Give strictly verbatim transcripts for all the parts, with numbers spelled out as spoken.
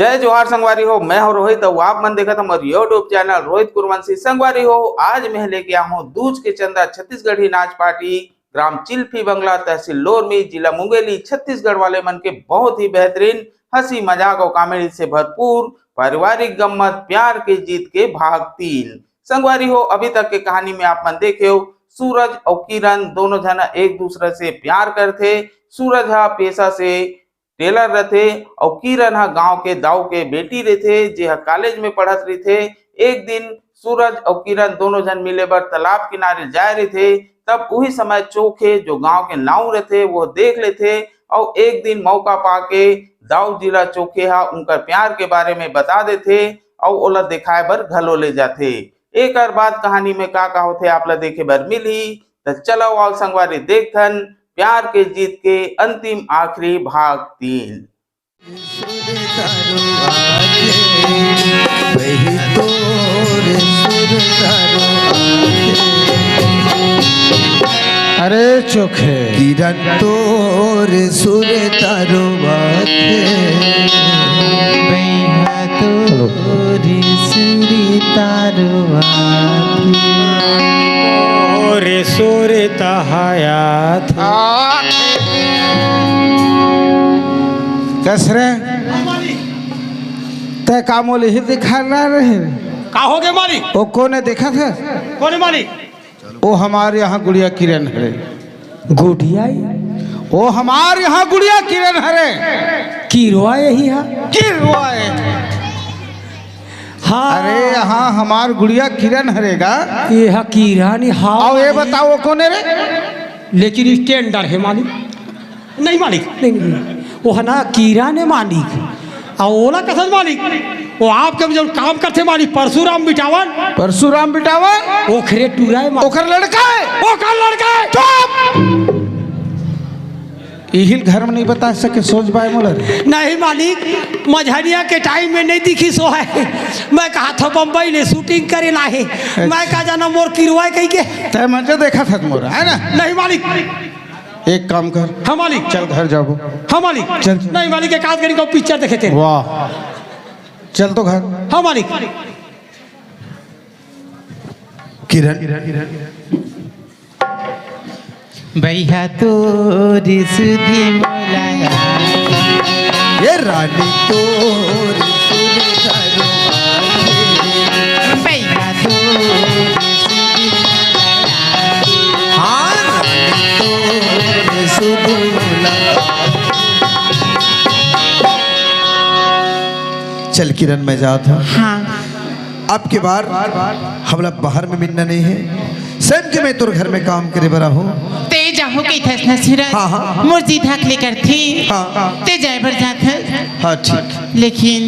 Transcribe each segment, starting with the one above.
जय जोहार संगवारी हो, मैं हूं रोहित अउ आप मन देखत हमर YouTube चैनल रोहित कुरवंशी। संगवारी हो, आज मैं लेके आया हूं दूज के चंदा छत्तीसगढ़ी नाच पार्टी, ग्राम चिल्फी बंगला, तहसील लोरमी, जिला मुंगेली, छत्तीसगढ़ वाले मन के बहुत ही बेहतरीन हंसी मजाक और कॉमेडी से भरपूर पारिवारिक गम्मत प्यार के जीत के भाग तीन। संगवारी हो, अभी तक के कहानी में आप मन देखे हो, सूरज और किरण दोनों झन एक दूसरे से प्यार करथे। सूरज हा पेशा से टेलर रथे अउ किरण ह गांव के दाऊ के बेटी रथे, जे ह कॉलेज में पढ़त रथे। एक दिन सूरज अउ किरण दोनों झन मिले बर तालाब किनारे जाए रथे। तब उही समय चोखे, जो गांव के नाऊ रथे, वो देख लेथे अउ एक दिन मौका पाके दाऊ जी ला चोखे ह उनकर प्यार के बारे में बता देथे अउ ओला दिखाए बर घलो ले जाथे। एकर बाद कहानी में का का होथे, आप ला देखे बर मिलही। त चलो आओ संगवारी, देखथन प्यार के जीत के अंतिम आखिरी भाग तीन। अरे चोखे किरण तोर सुर तारो बात। तोरी सुरी तारो आथे। तोरे सोरे तहायात। कस रे? तै का मोल ही दिखा ना रहे? का हो गए मालिक? वो कौन है देखा था? कौन है मालिक? वो हमारे यहाँ गुड़िया किरण है। गुड़िया ही? वो हमारे यहाँ गुड़िया किरण हरे। किरवा यही है। किरवा है। हाँ। अरे, यहाँ हमार गुड़िया किरण हरेगा। ये हा किरण ही, हाँ। आओ, ये बताओ, वो कौन है रे? लेकिन स्टैंडर्ड है मालिक। नहीं मालिक, नहीं, नहीं, नहीं। वो है ना किरण है मालिक। आ ओला कसन मालिक? वो आपके जो काम करते मालिक, परशुराम बिटावन। परशुराम बिटावन? ओखरे टूरा है मालिक। ओकर लड़का है? ओकर लड़का है। चुप! इहिल घर में नहीं बता सके, सोच बाय मोला रे। नहीं मालिक, मझरिया के टाइम में नहीं दिखी सो है। मैं कहा था बम्बई ले शूटिंग करे ला है। मैं का जाना मोर किरवाए कही के। तै मजे देखा था मोर, है ना? नहीं मालिक। एक काम कर। हाँ मालिक। चल घर जाबो। हाँ मालिक। चल। नहीं मालिक, एक आध घड़ी को पिक्चर देखे थे। वाह। चल तो घर। हाँ मालिक। किरण। भैया तोरी सुधी मोला। ये रानी तोरी सुधी तारो आथे। भैया तोरी सुधी मोला। हाँ, रानी तोरी सुधी मोला। चल किरण, मैं जात हूँ। हाँ। अब के बार हमला बाहर में मिलना नहीं है। सेम के मैं तोर घर में काम करे बर आहूं। ते जाहू कहिथस न सूरज। हाँ, हाँ। मोर जी धाक ले करथे। हाँ। ते जाए बर जात हस। हाँ, ठीक। लेकिन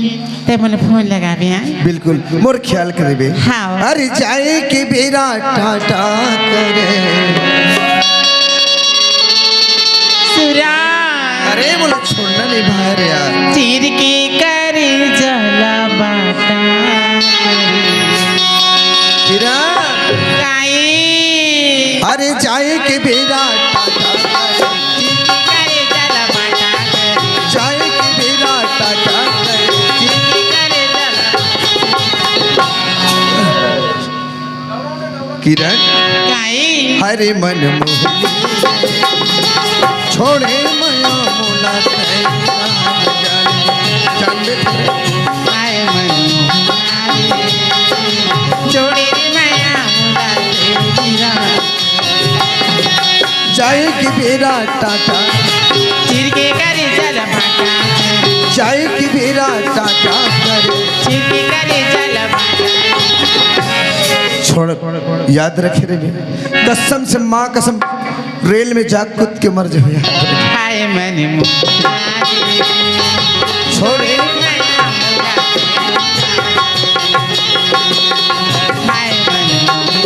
ते मोला फोन लगाबे, हाँ? बिल्कुल, मोर ख्याल करबे। हाँ। अरे जाए के बेरा टाटा करे। सूरज। अरे मोला छोड़ना नहीं बाहर यार। चीर के करे जला बाटा। किरण। काई। अरे जाए के बेरा टाटा। करे जला बाटा। जाए के बेरा टाटा। किरण। काई। हरे मन मोहनी छोड़े मया मोला तैं जान दे थोड़े। हाय मन मोहनी छोड़े रे मया मोला तैं जान। जाए की बेरा टाटा। चिरके करे चल भाटा। जाए की बेरा टाटा करे। चिरके करे चल भाटा। छोड़, याद रखे रे बे। कसम से, माँ कसम, रेल में जा कूद के मर जाओ यार। हाय मन मोहनी। छोड़े। हाय मन मोहनी।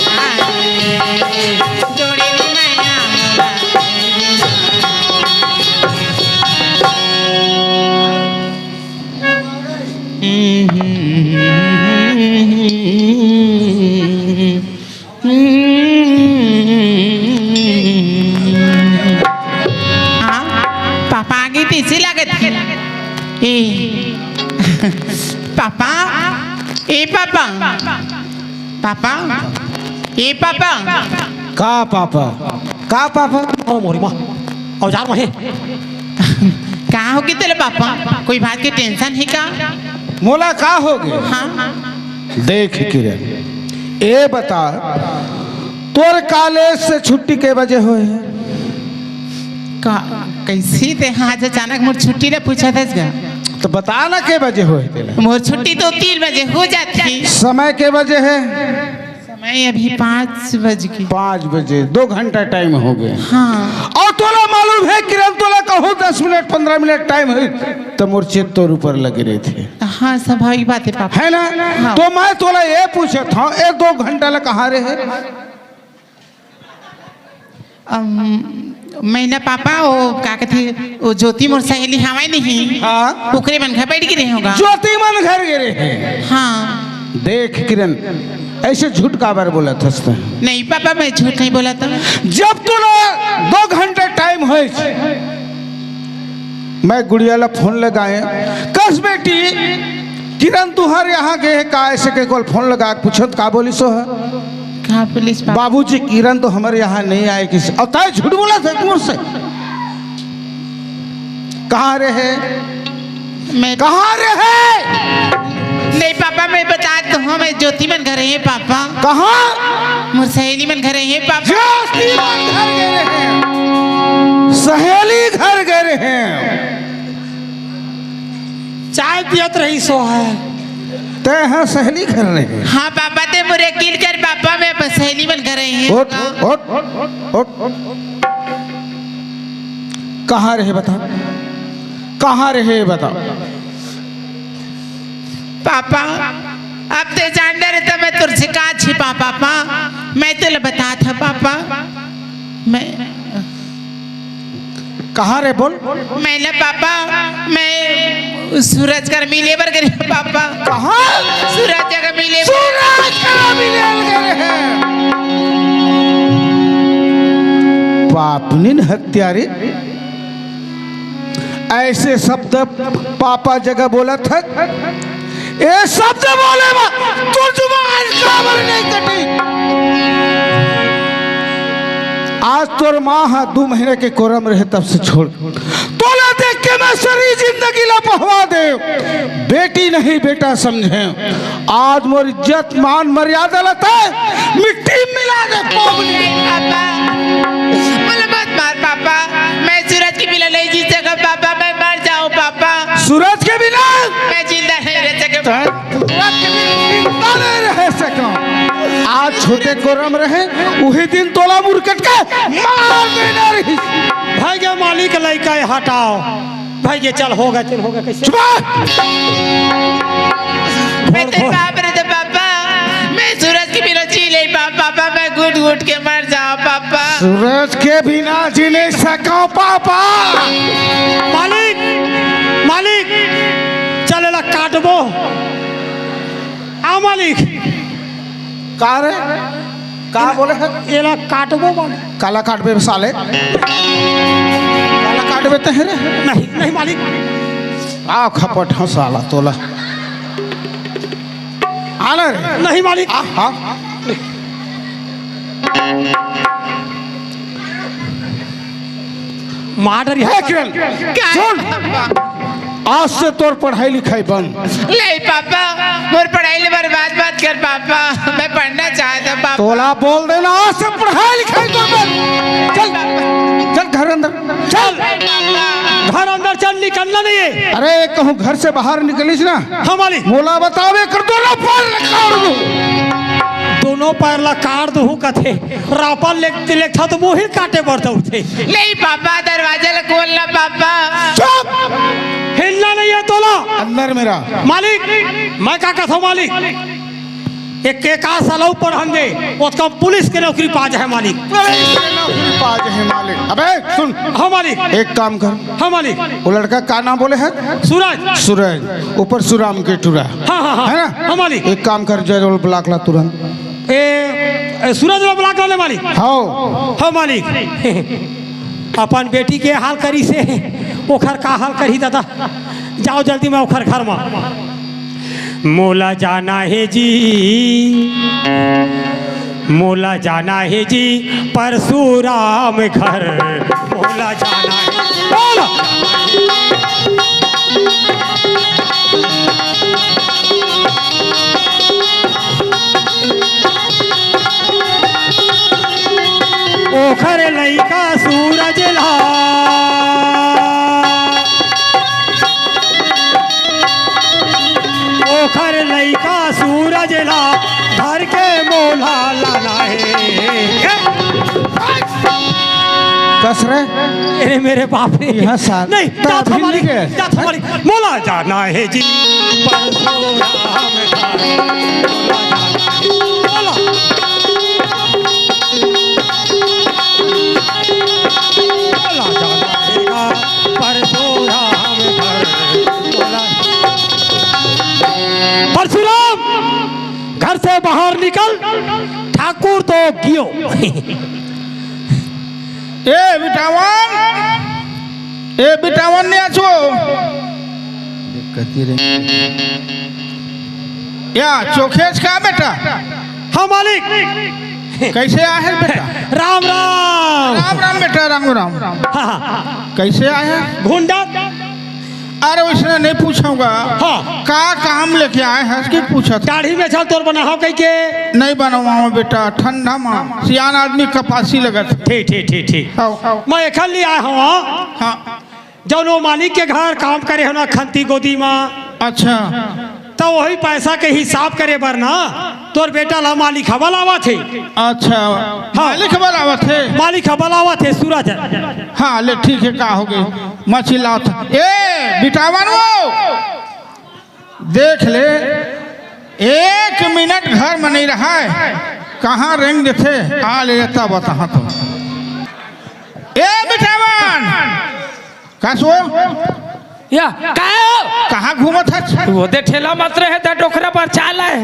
हाँ, पापा आगे पीछे लागत। ए। पापा, ए पापा, पापा, ए पापा। का पापा? का पापा? ओ मोरी माँ, औजार माँ हे। का होगे तेला पापा? कोई बात के tension हे का? मोला का होगे? हाँ। देख किरण, ए बता, तोर कॉलेज से छुट्टी के बजे होय हे? का, कइसे ते आज अचानक मोर छुट्टी ला पूछत हस गा? त बता ना, के बजे होय हे तेला? मोर छुट्टी तो तीन बजे हो जाथे। समय के बजे हे? समय अभी पाँच बज गे। पाँच बजे, दो घंटा time होगे। हाँ। अउ तोला मालूम हे किरण, तोला कहूँ दस मिनट, पंद्रह मिनट time होय, त मोर चित्त तोर ऊपर लगे रहिथे। हाँ, स्वाभाविक बात हे पापा। हे ना? हाँ। त मैं तोला ए पूछत हँव, ए दो घंटा ले कहाँ रहे? अम, मैं ना पापा, ओ का कथे, ओ ज्योति मोर सहेली हवय नहीं, हाँ। ओकरे मन घर बइठ गे रहे हँव गा। ज्योति मन घर गे रहे? हाँ। देख किरण, अइसे झूठ काबर बोलत हस तैं? नहीं पापा, मैं झूठ नहीं बोलत हँव। जब तोला दो घंटा time होय, मैं गुड़िया ला phone लगाएँव, कस बेटी, किरण तुँहर यहाँ गे हे का? अइसे कहिके phone लगा के पूछँव त का बोलिस ओ ह? का बोलिस पापा? बाबूजी, किरण तो हमर यहाँ नहीं आय कहिस। अउ तैं झूठ बोलत हस मोर से। कहाँ रहे? मैं कहाँ रहे? नहीं पापा, मैं बतात हँव, मैं ज्योति मन घर रहे पापा। कहाँ? मोर सहेली मन घर रहे पापा। ज्योति मन घर गे रहे? सहेली घर गे रहे? चाय पियत रहिस ओ ह। तैं ह सहेली घर रहे? हाँ पापा, ते मोर यकीन कर पापा, मैं अपन सहेली मन घर रहे हँव। उठ, उठ, उठ। कहाँ रहे बता? कहाँ रहे बता? पापा, अब ते जान डरे त मैं तोर से का छिपाँव पापा, मैं तोला बतात हँव पापा। मैं कहाँ रहे बोल? मैं ना पापा, मैं सूरज कर मिले बर गे रहेंव पापा। कहाँ? सूरज कर मिले बर। सूरज कर मिले बर गे रहेंव? पापनिन हत्यारे, अइसे शब्द पापा जगह बोलत हस? ए शब्द बोले बर तोर जुबान काबर नहीं कटी? आज तोर माँ ह दू महीना के कोरम रहे तब से छोड़। तोला देख के मैं सारी जिंदगी ला पहवा देंव। बेटी नहीं बेटा समझेंव। आज मोर इज्जत मान मर्यादा ला तैं मिट्टी में मिला दे पापा। मोला मत मार पापा, मैं सूरज के बिना नहीं जी सकँव पापा, मैं मर जाँव पापा। सूरज के बिना? मैं जिंदा नहीं रह सकँव। सूरज के बिना जिंदा नहीं रह सकँव। आज छोटे कोरम रहे, उही दिन तोला मुरकट के मार देना रहिस। भइगे मालिक, लइका हटाव। भइगे चल, होगे, चल होगे, कइसे? चुप! मैं तो बाप रे तो पापा, मैं सूरज के बिना जी नहीं पाँव पापा, मैं घुट घुट के मर जाँव पापा। सूरज के बिना जी नहीं सकँव पापा। मालिक, मालिक, चल एला काटबो। आ मालिक। का रे? का बोले हे? एला काटबो मालिक। काला काटबे साले? काला काटबे तैं रे? नहीं, नहीं मालिक। आ खपत हँव साला तोला। आ ना रे। नहीं मालिक। आ, हाँ। मार डरी हे किरण, का? सुन, आज से तोर पढ़ाई लिखाई बंद। नहीं पापा, मोर पढ़ाई ले बर्बाद मत कर पापा, मैं पढ़ना चाहत हँव पापा। तोला बोल देना, आज से पढ़ाई लिखाई तो बंद। चल, चल घर अंदर, चल। नहीं पापा। घर अंदर चल, निकलना नहीं हे। अरे कहूँ घर से बाहर निकलिस ना, हाँ मालिक। मोला बताबे कर, दोनों पैर ला काट दूँ। दोनों पैर ला काट दूँ कथे, रापा लेग, लेगथा त मुँह ही काटे बर दउड़थे। नहीं पापा, दरवाजा ला खोल ना पापा। चुप! हिलना नहीं हे तोला। अंदर मेरा। मालिक, मैं का कथँव मालिक? एक के का साला ऊपर हन दे, ओतका पुलिस के नौकरी पा जाए मालिक। पुलिस के नौकरी पा जाए मालिक। अबे सुन। हाँ मालिक। एक काम कर। हाँ मालिक। वो लड़का का नाम बोले हे? सूरज। सूरज। ऊपर सुराम के टूरा। हाँ, हाँ, हाँ। है ना? हाँ मालिक। एक काम कर, जनरल ब्लॉक ला तुरंत। ए, ए, सूरज ला ब्लॉक लाने मालिक। हाँ। हाँ मालिक। अपन बेटी के हाल करिस हे, ओखर का हाल करही दादा? जाव जल्दी मैं ओखर घर मा। मोला जाना हे जी, मोला जाना हे जी, परशुराम घर मोला जाना हे। बोल। ओखर लइका सूरज ला, ओखर लइका सूरज ला धर के मोला लाना हे। कस रे। अरे मेरे बाप रे। यह साल नहीं, तो जात अभी हमारी, नहीं गए। जात हमारी। मोला जाना हे जी, परशुराम घर। मोला जाना हे। मोला। मोला जाना हे गा, परशुराम घर। मोला। परशुराम, घर से बाहर निकल, ठाकुर तो गियो। ए बिटावन, ए बिटावन ने आछो। या चोखेच का बेटा? हाँ मालिक। कैसे आए हे बेटा? राम राम। राम राम बेटा, राम राम। हाँ, हाँ। कैसे आए हे? घुंडा। अरे वइसने नहीं पूछंव गा। हाँ। का काम लेके आए हस कि पूछत? दाढ़ी में छाल तोर बनाहव कहिके। नहीं बनवावंव बेटा, ठंडा मा सियान आदमी कपासी लगत हे। ठीक, ठीक, ठीक, ठीक। आओ। मैं एखर लिए आए हंव। हाँ। जउन वो मालिक के घर काम करे हंव ना खंती गोदी मा। अच्छा। त वही पैसा के हिसाब करे बर ना तोर बेटा ला मालिक ह बलावत हे। अच्छा। हाँ। मालिक ह बलावत हे? मालिक ह बलावत हे सूरज। हाँ, ले ठीक हे, का होगे? मछिलात। ए, बिटावन वो, देख ले, एक मिनट घर में नहीं रहय, कहाँ रेंग देथे, आ ले तब बताहूँ तो। ए बिटावन, का सो? या, का हो? कहाँ घूमत हस? वो दे ठेला मत रहे था, डोकरा पर चाल आए।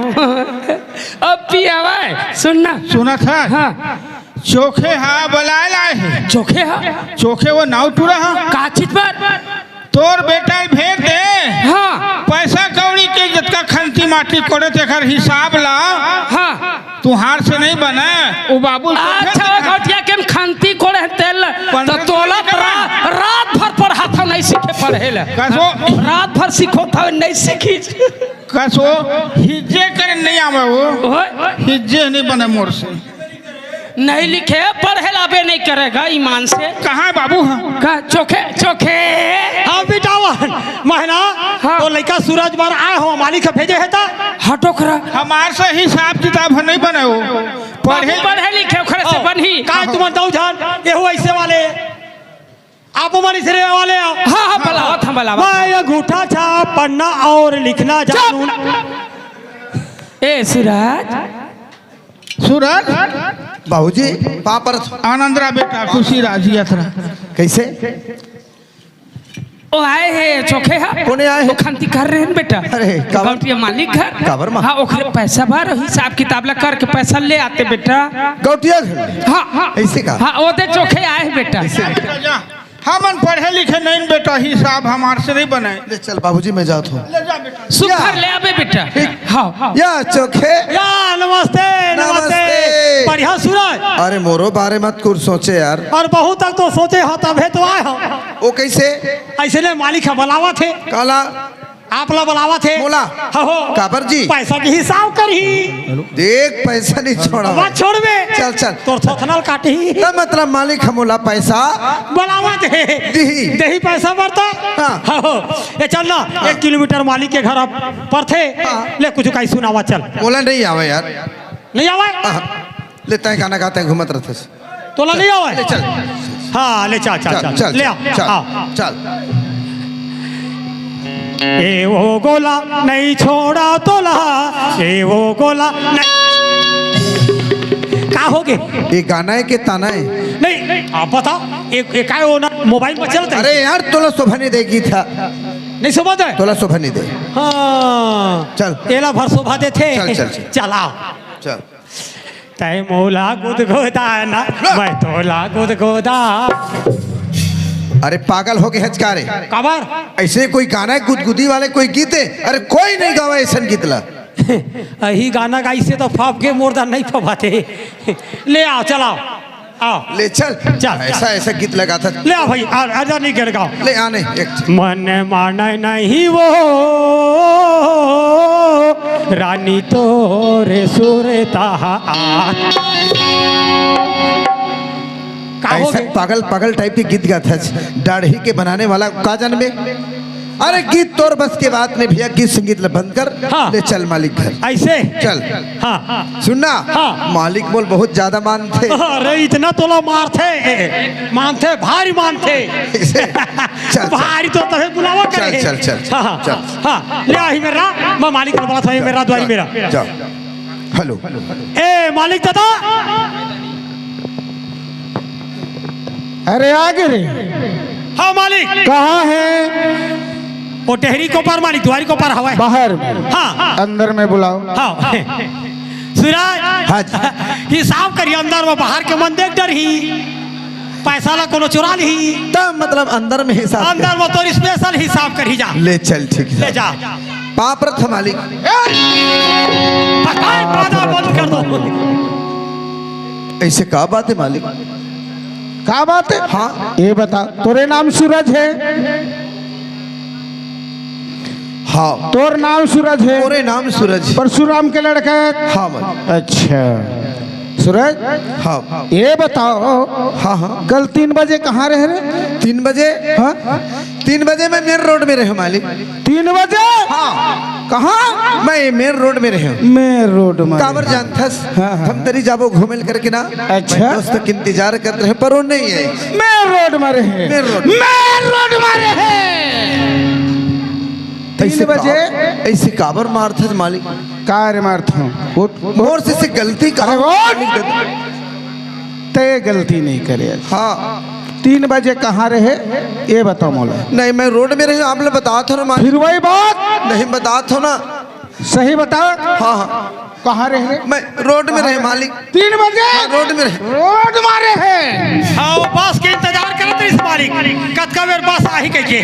अब पियावा, सुन ना। सुनत हस? हाँ। चोखे हा बलाए लाए हे। चोखे हा? चोखे वो नाव टूरा हा। का चीज पर? तोर बेटा ल भेज दे। हाँ। पैसा कौड़ी के जतका खंती माटी कोड़े तेखर हिसाब ला। हाँ। तुहार से नहीं बने। ओ बाबू, अच्छा, वो गौटिया के खंती कोड़े तेल। तो तोला रा-, रात भर पढ़ात हंव, नहीं सीखे पढ़े ले। कसो? रात भर सिखोत हंव, नहीं सीखिस। कसो, हिज्जे करे नहीं आवे वो। ओए। हिज्जे नहीं बने मोर से। नहीं लिखे, पढ़े लाबे नहीं करेगा ईमान से। कहाँ हे बाबू? हाँ। का चोखे, चोखे? हाँ, बिटावन, महना, हाँ। तो लइका सूरज बर आए हंव, मालिक ह भेजे हे त? हटो खरा। हमार से हिसाब किताब ह नहीं बने वो। पढ़े बाबू पढ़े लिखे, ओखरे से हाँ। बनही। का तुमन दऊ झन, एहू अइसे वाले? आप मन इसरे वाले आओ। हाँ, हाँ, बलावत हंव, बलावत। मैं अंगूठा छाप पढ़ना और लिखना जानूं। ए, सूरज। सूरज। बाबूजी, पाँव परत। आनंद रह बेटा, खुशी रह, जियत रह। कैसे? ओ आए हे, चोखे हा। कोने आए हे? ओ खंती कर रहे हैं बेटा। अरे, काबर? गौटिया मालिक घर। काबर मा? हाँ, ओखरे पैसा भर, हिसाब किताब ला करके पैसा ले आते बेटा। गौटिया घर? हाँ, हाँ। ऐसे का? हाँ, ओ दे चोखे आए हे बेटा। ऐसे का? हमन पढ़े लिखे नहीं बेटा, हिसाब हमार से नहीं बने। ले चल बाबूजी, मैं जात हंव। ले जा बेटा। सुघर या। ले आबे बेटा। ठीक। हाँ, हाँ। या चोखे। या नमस्ते, नमस्ते। नमस्ते। बढ़िया सूरज। अरे मोरो बारे मत कुछ सोचे यार। अउ बहुत तक तो सोचे हंव, तभे तो आए हंव। ओ कैसे? अइसने मालिक ह बलावत हे। काला? आप ला बलावत हे। मोला? हाँ हो। काबर जी? पैसा के हिसाब करही। देख, पैसा नहीं छोड़ा। अब छोड़बे। चल, चल। तोर थोथना ल काटही। त मतलब मालिक ह मोला पैसा बलावत हे। दिही। देही पैसा बर त। हाँ। हाँ हो। ए चल ना, हाँ। एक किलोमीटर मालिक के घर अब परथे। हाँ। ले कुछ काई सुनावा चल। मोला नहीं आवे यार। नहीं आवे? हाँ। ले तैं गाना गाते घूमत रहते। तोला नहीं आवे? ले चल। हाँ, ले चल, चल, चल, चल, चल, ले आ। चल, हाँ। चल। ए वो गोला नहीं छोड़ा तोला, ए वो गोला नहीं। का होगे? ये गाना हे कि ताना हे? नहीं, आप बताओ, ये, ये का हे वो ना, मोबाइल में चलता है? अरे यार, तोला शोभा नहीं देगी था। नहीं शोभा दे? तोला शोभा नहीं दे। हाँ। चल। एला भर शोभा देथे। चल, चल, चल। चल, आओ। चल। तैं मोला गुदगुदाना, मैं तोला गुदगुदा। अरे पागल हो गे हच का रे? काबर? ऐसे कोई गाना हे, गुदगुदी वाले कोई गीत हे? अरे कोई नहीं गावा ऐसन गीत ला। अही गाना गाइसे तो फाप के मोर दान नहीं फबाते। ले आओ, चलाओ, आओ। ले चल। चल, ऐसा, चल। ऐसा गीत लगा था। ले आओ भाई, आ, आजा नहीं गिर गाओ। ले आने एक। मन माने नहीं वो रानी तोरे सुरता। का हो ऐसा गे? पागल, पागल टाइप के गीत गात हच। दाढ़ी के बनाने वाला का जनमे? अरे गीत तोर बस के बात नहीं भैया, गीत संगीत ल बंद कर। हाँ। ले चल मालिक घर। ऐसे? चल। हाँ। सुनना। हाँ। मालिक मोला बहुत ज्यादा मानथे। अरे इतना तोला मारथे, मानथे, भारी मानथे। ऐसे? चल, चल। भारी तो तोहे बुलावा करे। चल, चल, चल, हाँ, हाँ, चल। हाँ। ले आही मेरा, मैं मालिक ल बुलात हूँ, मेरा द्वारी मेरा। जा। हेलो। ए मालिक दादा। अरे आ गे रे। हाँ मालिक। कहाँ हे? वो डेहरी के ऊपर मालिक, द्वारी के ऊपर हवय। बाहर में। हाँ। अंदर में बुलाओ। हाँ। सूरज। हाँ जी। हिसाब करिए, अंदर में बाहर के मन देख डरही। पैसा ला कोनो चुरा लिही। त मतलब अंदर में हिसाब अंदर में तोर special हिसाब करही जा। ले चल, ठीक हे। ले जा। पाप रथ मालिक। बता, बता, बंद कर दो। ऐसे का बात हे मालिक? का बात हे? हाँ। ये बता, तोरे नाम सूरज हे? हाँ। तोर नाम सूरज हे? मोरे नाम सूरज। परशुराम के लड़का हे? हाँ मालिक। अच्छा। सूरज, हाँ। ये बताओ, हाँ, हाँ। कल तीन बजे कहाँ रहे रे? तीन बजे? हाँ। तीन बजे मैं main road में रहेंव मालिक। तीन बजे? हाँ। कहाँ? मैं main road में रहेंव। Main road में। काबर जानथस? हाँ, हाँ, हम हाँ। तरी जाबो घूमे ल करके ना। अच्छा। मैं दोस्त के इंतजार करत रहेंव, पर वो नहीं हे। Main road में रहे। Main road। Main road में रहे। ऐसे तीन बजे? का-, ऐसे काबर मारथस मालिक? का रे मारथंव? उठ, उठ। मोर से, से गलती का अरे उठ। तैं गलती नहीं करे। हाँ। तीन बजे कहाँ रहे, ये बताओ मोला। नहीं, मैं road में रहेंव, आप लोग बतात हो ना मालिक। फिर वही बात। नहीं, बतात हो ना। सही बता। हाँ, हाँ। कहाँ रहे? मैं road में रहेंव मालिक। तीन बजे? हाँ, road में रहे। Road में रहे। हाँ, वो बस के इंतजार करत रहिस मालिक। कतका बेर बस आही कहिके।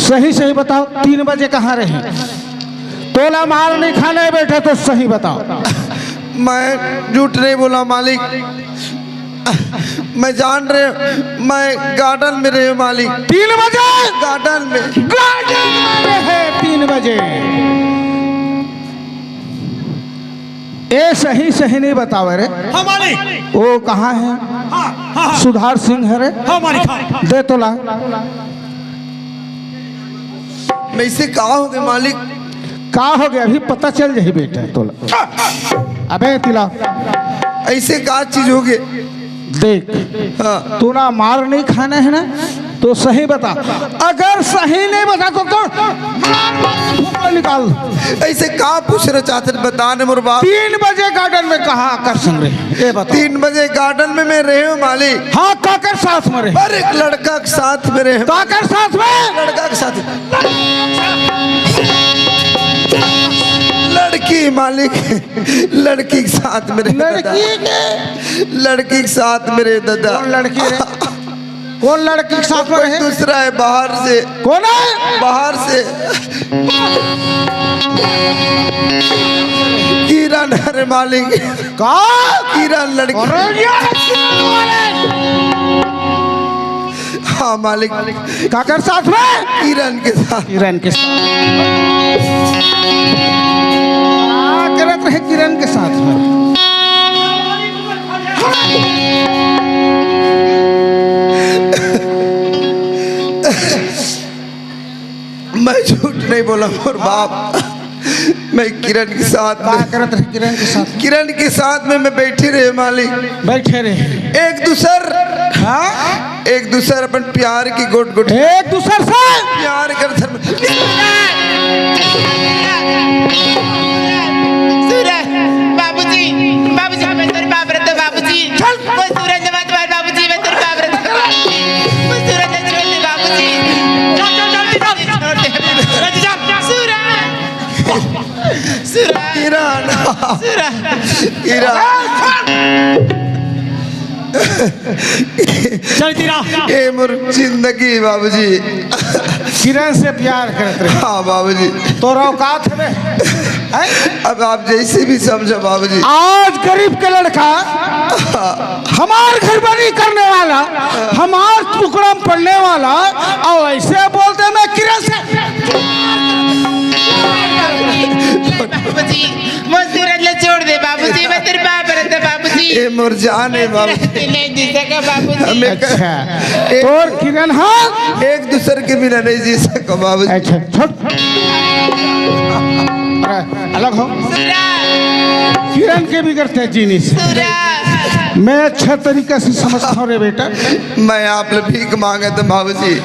सही सही बताओ, तीन बजे कहाँ रहे? तोला मार नहीं खाना हे बेटा, तो सही बताओ। मैं झूठ नहीं बोला मालिक, मैं जान रहे, मैं garden में रहेंव मालिक। तीन बजे? Garden में। Garden में रहे तीन बजे। ए सही सही नहीं बतावे रे। हाँ मालिक। वो कहाँ हे? हाँ, हाँ, हाँ। सुधार सिंह हे रे। हाँ मालिक, हाँ। दे तोला। मैं इसे का हो गे मालिक? का हो गे? अभी पता चल जाही बेटा तोला। अबे तिला। ऐसे का चीज हो गे? देख, हाँ। तोला मार नहीं खाना हे ना, तो सही बता। अगर सही नहीं बता तो, तो मार मार के फूफा निकाल। ऐसे का पूछ रहे चाहत हे, बता ने मोर बाप। तीन बजे garden में कहाँ आकर संग रहे, ये बता। तीन बजे garden में मैं रहेंव मालिक। हाँ, काकर साथ में रहे? अरे एक लड़का के साथ में रहेंव। काकर साथ में? लड़का के साथ। लड़की मालिक। लड़की के साथ में रहे दादा। लड़की के? लड़की के साथ में रहे दादा। कौन लड़की रे? कौन लड़की के साथ में कोई रहे? दूसरा हे बाहर से। कौन हे? बाहर से। किरण, अरे मालिक। का? किरण लड़की। अरे यार, किरण वाले। हाँ मालिक। काकर साथ में? किरण के साथ। किरण के साथ। का करत रहे किरण के साथ में? मैं झूठ नहीं बोला मोर बाप, मैं किरण के साथ का में, करत रहे किरण के साथ? किरण के साथ में मैं बैठे रहे मालिक। बैठे रहे। एक दूसर, हाँ? एक दूसर अपन प्यार की गोट गोट एक दूसर से प्यार कर धर्म। सूरज, बाबूजी, बाबूजी, मैं तेरे बाप रहते बाबूजी। चल। वो सूरज ने मत मार बाबूजी, मैं तेरे बाप रहते बाबूजी। वो सूरज ने छोड़ दे बाबूजी। चल, चल, जल्दी चल। छोड़ दे। जल्दी चल। सूरज। सूरज। किरण। सूरज। किरण। चल तीरा। ए मोर जिंदगी बाबूजी। किरण से प्यार करत रहे। हाँ बाबूजी। तोर औकात हवे? हैं? अब आप जैसे भी समझो बाबूजी। आज गरीब के लड़का हमार घर बनी करने वाला, हमार टुकड़ा में पड़ने वाला, और ऐसे बोलते मैं किरण से। बाबूजी, मोर सूरज ला छोड़ दे बाबूजी, मैं तेरे बाप रहता बाबूजी। ए मोर जान है बाबूजी। नहीं जी सका बाबूजी। हमें क-, अच्छा, एक, तोर किरण हा? एक दूसर के बिना नहीं जी सका बाबूजी। अच्छा, छोड़। अरे, अलग हो। सूरज। किरण के बिगड़ते जीनिस। सूरज। मैं अच्छा तरीका से समझता हूँ रे बेटा। मैं आप ले भीख मांगे तो बाबूजी।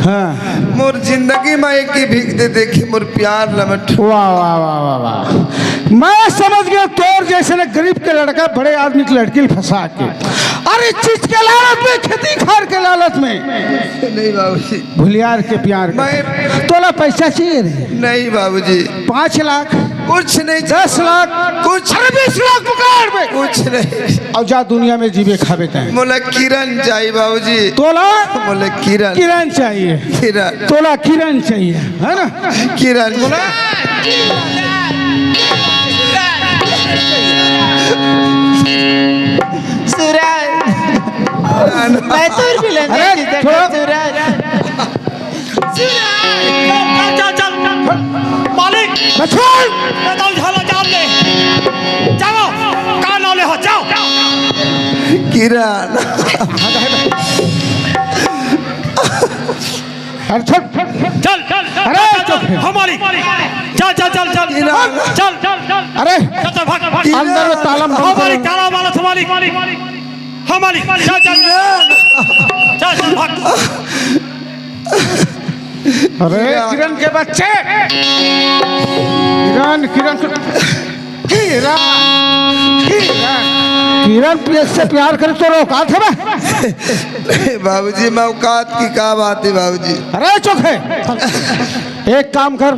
हाँ। मोर जिंदगी में एक ही भीख दे देखी, मोर प्यार लमट। वाह, वाह, वाह, वाह, वाह। मैं समझ गया, तोर जैसे ना गरीब के लड़का बड़े आदमी की लड़की ल फंसा के, अरे चीज के लालच में, खेती खार के लालच में। नहीं बाबूजी। भुलियार के प्यार का। मैं तोला पैसा चाहिए रे? नहीं बाबूजी। पाँच लाख? कुछ नहीं। दस लाख? कुछ। अरे बीस लाख पकड़ बे। कुछ नहीं। अब जा दुनिया में जीबे खाबे तैं। मोला किरण चाहिए बाबूजी। तोला? मोला किरण। किरण चाहिए। किरण। तोला किरण चाहिए, है ना? किरण। तोला? सूरज। मैं तोर मिलन अरे, नहीं जीता छोड़ो। सूरज। चल, चल, चल, चल। मालिक। बचन। मैं तो झाला जान दे। जाओ। का नाम ले हो? जाओ। किरण। अरे छोड़। चल, चल, चल, अरे चल, चल, चुप। हो मालिक। चल, चल, चल, चल। किरण। चल, चल, चल। अरे। चल, चल, भाग, भाग। अंदर में ताला बंद हो मालिक, करो। ताला मारा था मालिक। हो मालिक। चल, चल, चल। किरण। चल, चल, भाग। अरे किरण। किरण के बच्चे, किरण, किरण, किरण, किरण, किरण प्रिय से प्यार करे तो औकात है बे? बाबूजी, मैं औकात की का बात है बाबूजी? अरे चुप है। एक काम कर,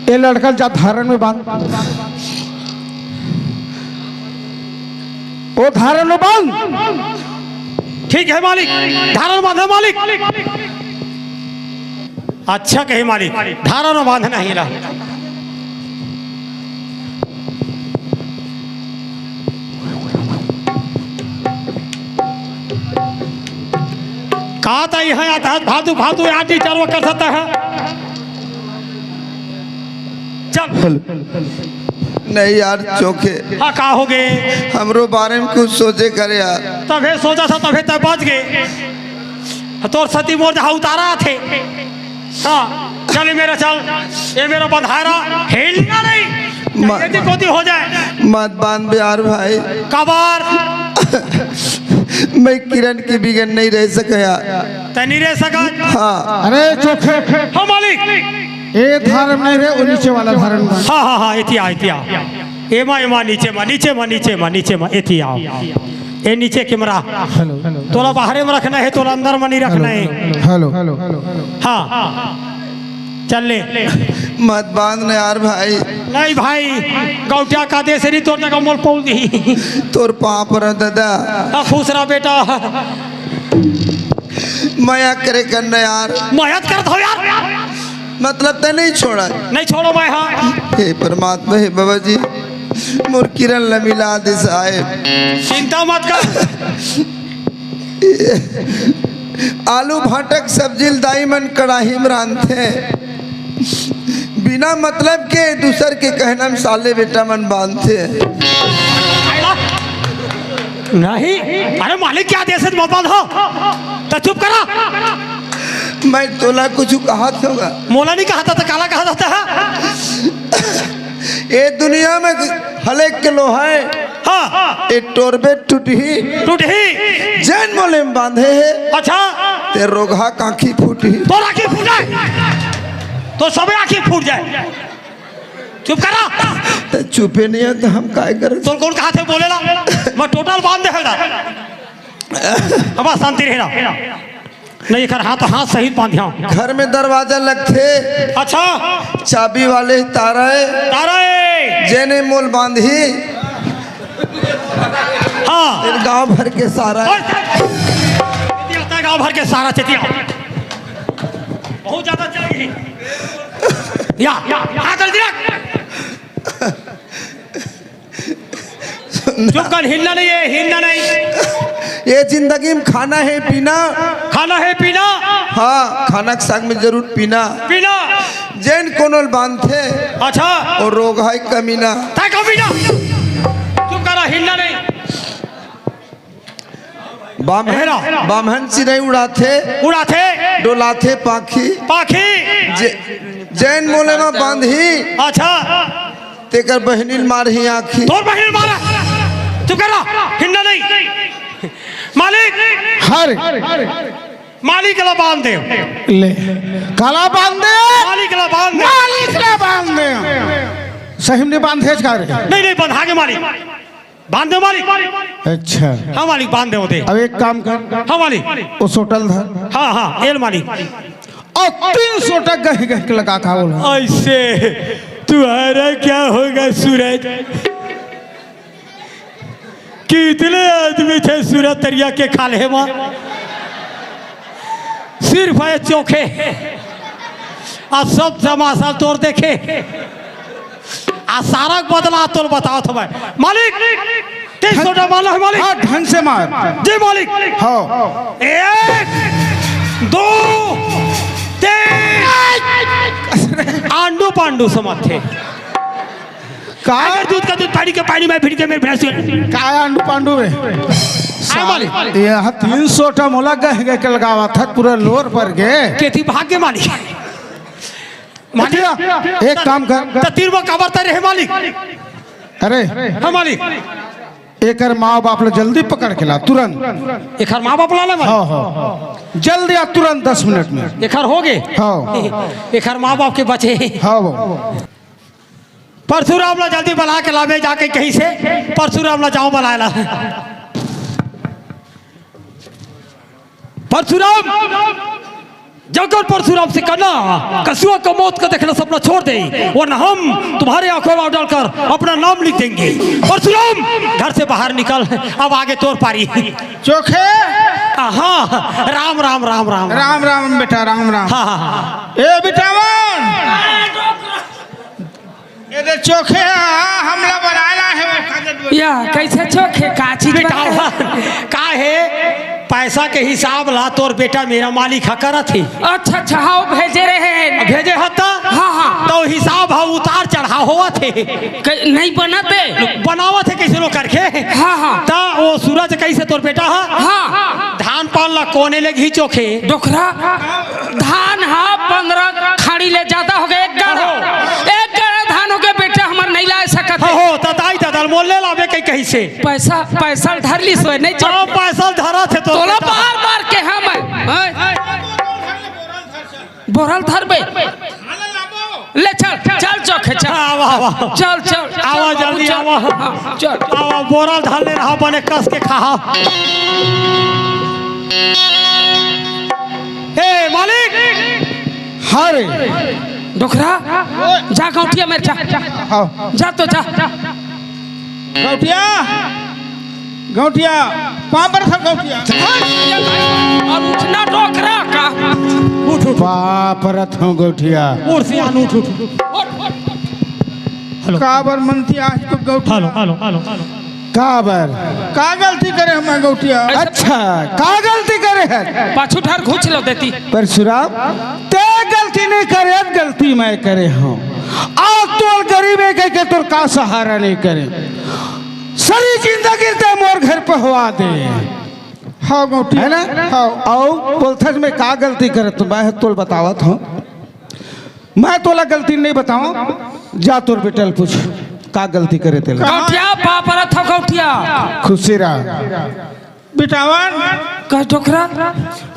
ये लड़का जा धारण में बांध। वो धारण में बांध। ठीक है मालिक, धारण बांधे मालिक। अच्छा कहे मालिक, धारण में बांधना ही रहा। का ताई है आता फालतू फालतू यार टीचर वो कर सकता है। चल। नहीं यार चोखे। हाँ, का हो गए? हमरो बारे में कुछ सोचे करे यार। तभे सोचा था, तभे तब बच गए। तोर सती मोर जहाँ उतारा थे। हाँ, चल ये मेरा चल, ये मेरा बंधारा, हिलना नहीं। म-, ये कोती हो जाए। मत बांध बे यार भाई। कबार। मैं किरण के बिगन नहीं रह सके यार। तै नहीं रह सका? हाँ। अरे चोखे। हाँ मालिक। ए धारम नहीं रे, वो नीचे वाला धारम। हाँ, हाँ, हाँ, इतिया, इतिया। एमा, एमा, नीचे मा, नीचे मा, नीचे मा, नीचे मा, एतिया। ए नीचे कैमरा। हेलो। तोला बाहरे में रखना है, तोला अंदर में नहीं रखना है। हेलो। हाँ। चल ले। मत बांध न यार भाई। नहीं भाई, गौटिया का देश नहीं, तोर जगह मोल पौल दी। तोर पाँव पर दादा। हाँ, खुश रहा बेटा। मया करे कर न यार। मया करत हो यार। मतलब तै नहीं छोड़ा। नहीं छोड़ो मैं, हाँ। हे परमात्मा, हे बाबा जी, मोर किरण ला मिला दे साहेब। चिंता मत कर। आलू भांटा के सब्जी ल दाई मन कड़ाही में रांधथे। बिना मतलब के दूसर के कहना में साले बेटा मन बांधथे। नहीं, अरे मालिक क्या देश मत बांध हो, तो चुप करा। मैं तोला कुछ कहा था। मोला नहीं कहा था, तो काला कहा था? ये दुनिया में हलेक के लोहा है। हाँ। ये टोरबे टूटही। टूटही। जैन मोले में बांधे है। अच्छा। ते रोगहा कांखी फूटही। तोर आँखी फूट जाए। तोर सबे आँखी फूट जाए। चुप करा। ते चुपे नहीं है तो हम काय करें? तोर कौन कहा थे बोलेला? मैं टोटल बांध दे है। अब शांति रहना। नहीं, एकर हाथ, हाथ सही बांधिया। घर में दरवाजा लगथे। अच्छा। चाबी वाले तारा है। तारा है। जेने मोल बांधी। तेरे गांव भर के सारा। और चेतिया होता है गांव भर के सारा चेतिया। बहुत ज्यादा चल गई। या, या, हाथ जल्दी रख। चुप कर, हिलना नहीं है, हिलना नहीं। ये जिंदगी में खाना है पीना। खाना है पीना। हाँ, खाना के संग में जरूर पीना। पीना। जेन कोनो ल बांधथे। अच्छा। और रोग है कमीना। था कमीना। चुप करा, हिलना नहीं। बाम्हन, हेरा। बाम्हन चिरई उड़ाथे। उड़ाथे। डोलाथे पाखी। पाखी। जे-, जेन मोला म बांधही। अच्छा। तेकर बहिनी ल मारही आँखी। तोर बहिनी ल मारा। चुप कर रहा। हिलना नहीं। मालिक। हर। मालिक ला बांध दे। ले। काला बांध दे। मालिक ला बांध दे। मालिक ला बांध दे। सही में नहीं बांधे का रे? नहीं, नहीं, बंधा के मालिक। बांध दे मालिक। अच्छा। हाँ मालिक, बांध दे होते। अब एक काम कर। हाँ मालिक। वो सोटल धर। हाँ, हाँ, एल मालिक। और तीन सोटा गह गह के लगा का बोला। ऐसे तुम्हारा क्या होगा सूरज? कितने आदमी थे सूरज तरिया के खाल्हे मा? सिर्फ है चोखे। आ सब तमाशा तोर देखे। आ सारा बदला तोर बताओ तो मैं। मालिक, तीन सोटा माला है मालिक। हाँ, ढंग से मार। जी मालिक। हाँ। एक, दो, तीन। आंडू पांडू समझ थे। का? अगर दूध का दूध, पानी का पानी, मैं फिर के मेरे भैंस को। का आंडू पांडू है? आ मालिक। ये तीन सोटा मोला गह गह के लगावा था, पूरा लोर पर गे। केती भाग के मालिक। मालिक। अच्छा, एक काम कर। त तीर वो कबर तरे है मालिक। अरे। हाँ मालिक। एकर माँ बाप ला जल्दी पकड़ के ला, तुरंत। एकर माँ बाप ला ले मालिक। हाँ, हाँ। जल्दी आ, तुरंत दस मिनट में। एकर हो गे। हाँ। एकर माँ बाप के बचे। हाँ बाबू। परशुराम ला जल्दी बला के लावे जाके कहीं से। परशुराम ला जाओ बलाए ला। परशुराम, जाकर परशुराम से कहना, कसुआ का मौत का देखना सपना छोड़ दे, वरना हम तुम्हारे आंखों में आग डालकर अपना नाम लिख देंगे। परशुराम, घर से बाहर निकल, अब आगे तोर पारी। चोखे। हाँ, राम राम राम राम। राम राम बेटा, राम राम। हाँ, हाँ, हाँ। ए बिटावन, ये दे चोखे हा, हमला बलाला है वो कागज। या, कैसे चोखे? का चीज बिटावन, का है? पैसा के हिसाब ला तोर बेटा मेरा मालिक हा करत हे। अच्छा, अच्छा, हाँ, वो भेजे रहे हैं। भेजे हा त? हाँ, हाँ। तो हिसाब हा उतार चढ़ाव होवत हे। क-, नहीं बनत हे। बनावत हे कैसे लो करके। हाँ, हाँ। त वो सूरज कैसे तोर बेटा हा? हाँ। धान पान ला कोने ले घी चोखे। डोकरा। धान हा पंद्रह खाड़ी ले जादा हो गे, एक गाड़ा, एक गाड़ा धान हो गे बेटा, हमर नहीं लाए सकत हे। हो, त दाई ददा ल मोल ले लाबे कहीं, कहीं से। पैसा, पैसा धर ली सोए, नहीं चल। हाँ, पैसा धरा थे तो तोला बेटा। बार बार के हम, हैं? बोरल धरबे। ले चल, चल चोखे, चल। हाँ, आवा, आवा। चल, चल, आवा, चल, जल्दी चल। आवा। हाँ, चल। आवा, बोरल धर ले रहा बने कस के खा। ए, मालिक! हाँ रे। डोकरा, जा गौटिया मेर जा। हाँ। जा तो जा। गौटिया, गौटिया, पाँव पर था गौटिया। और उठना डोकरा का। उठ, उठ। पाँव परत हूँ गौटिया। उठ सियान, उठ, उठ। उठ, उठ। हेलो। काबर मनती आज तो गौटिया। Hello, hello, hello, hello. काबर? का गलती करे हूँ मैं गौटिया? अच्छा, का गलती करे है? पाछू ठार घुच लो देती। परशुराम, ते गलती नहीं करे, अब गलती मैं करे हूँ। आज तोर गरीब है कह के तोर का सहारा नहीं करे। सरी जिंदगी ते मोर घर पहुँचा दे। हाँ गौटिया। है ना? हाँ। आओ, बोलथस मैं का गलती करे तो मैं तोल बतावत हूँ। मैं तोला गलती नहीं बताऊं, जा तोर बेटा ल पूछ, का गलती करे तेला। गौटिया, पाँव परत हूँ गौटिया। खुशी रह। बिटावन। कह डोकरा,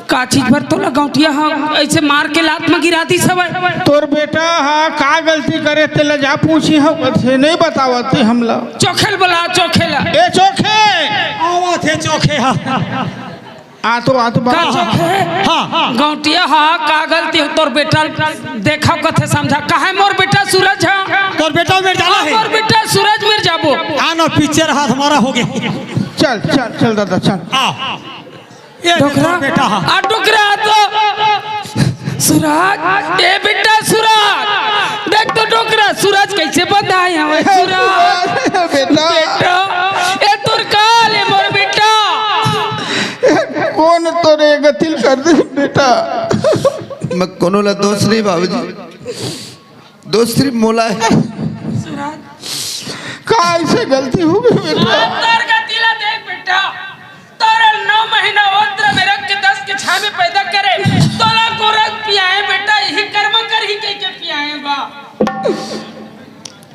का चीज बर तोला गौटिया हा ऐसे मार के लात में गिरा दी सवय? तोर बेटा हा का गलती करे तेला जा पूछी हो, कथे नहीं बतावत हे हमला। चोखे ल बला, चोखे ल। ए चोखे। आवा थे चोखे हा। आ तो, आ तो का बाबू। चोखे? हाँ, हाँ। गौटिया हा, का गलती हो तोर बेटा ल देखा कथे समझा। काहे मोर बेटा सूरज हा? तोर बेटा मेर जाना हे। मोर बेटा सूरज मेर जाबो। आ न पिक्चर हाथ मारा हो गया। चल, चल, चल दादा, चल। आ, ये डोकरा? बेटा, हाँ। आ, डोकरा तो सूरज, ए बेटा सूरज, देख तो डोकरा सूरज कैसे बंधाय हवे सूरज। बेटा। बेटा, ए तोर का हाल हे मोर बेटा। कोन तोरे गतिल कर दे बेटा। मैं कोनो ला दोष नहीं बाबूजी, दोष सिर्फ मोला हे। सूरज। का ऐसे गलती हो गई बेटा? तोर गतिला देख बेटा, तोर नौ महीना ओंदरा में रख के दस के छाह में पैदा करे, तोला गोरस पियाए बेटा, यही कर्म करही कह के पियाए बा।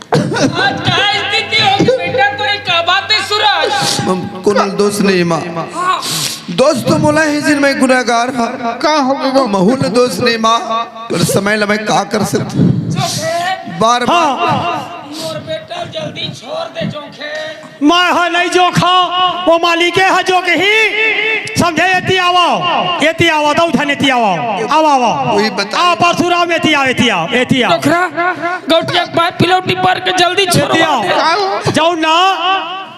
आज का स्थिति हो गई बेटा, तोरे का बात हे सूरज? हम कोनो दोष नहीं माँ। हाँ। दोष तो मोला हे जिन मैं गुनागार हा। का हो गई? महू ल दोष नहीं माँ, पर समय ल मैं का कर सकत। बार बार। हाँ। मोर बेटा जल्दी छोड़ दे जोखे। मैं ह नहीं जोखा, वो मालिके ह जोखही। समझे? एती आवा, एती आवा, दऊ झन एती आवा, आवा, आवा। वही बता। आ, परशुराम, एती आवा, एती आवा, एती आवा। डोकरा, गौटिया के पाइप पिलौटी पर के जल्दी एती छोड़वा आवा। दे। जाऊ ना,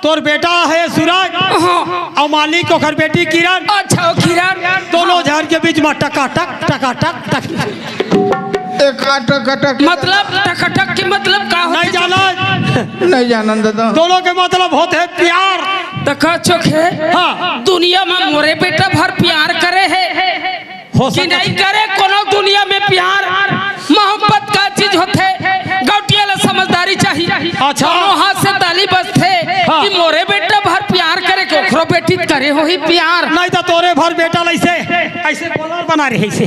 तोर बेटा हे सूरज, हाँ। अउ मालिक ओकर बेटी किरण। अच्छा, ओ किरण। दोनों झन के बीच में टकाटक, टकाटक, टक। एक अटक, अटक। मतलब, टकाटक के मतलब का होथे? नहीं जाना। नहीं जानन दादा। दोनों के मतलब होथे प्यार। त का चोखे? हाँ। दुनिया में मोरे बेटा भर प्यार करे हे। हो कि सकत नहीं हे। करे कोनो दुनिया में प्यार, मोहब्बत का चीज होथे, गौटिया ला समझदारी चाही। अच्छा। कोनो हाथ से ताली बजथे हाँ। कि मोरे बेटा भर प्यार करे के ओकरो बेटी करे होही प्यार। नहीं तो तोरे भर बेटा ला ऐसे, ऐसे बॉलर बना रहे ऐसे।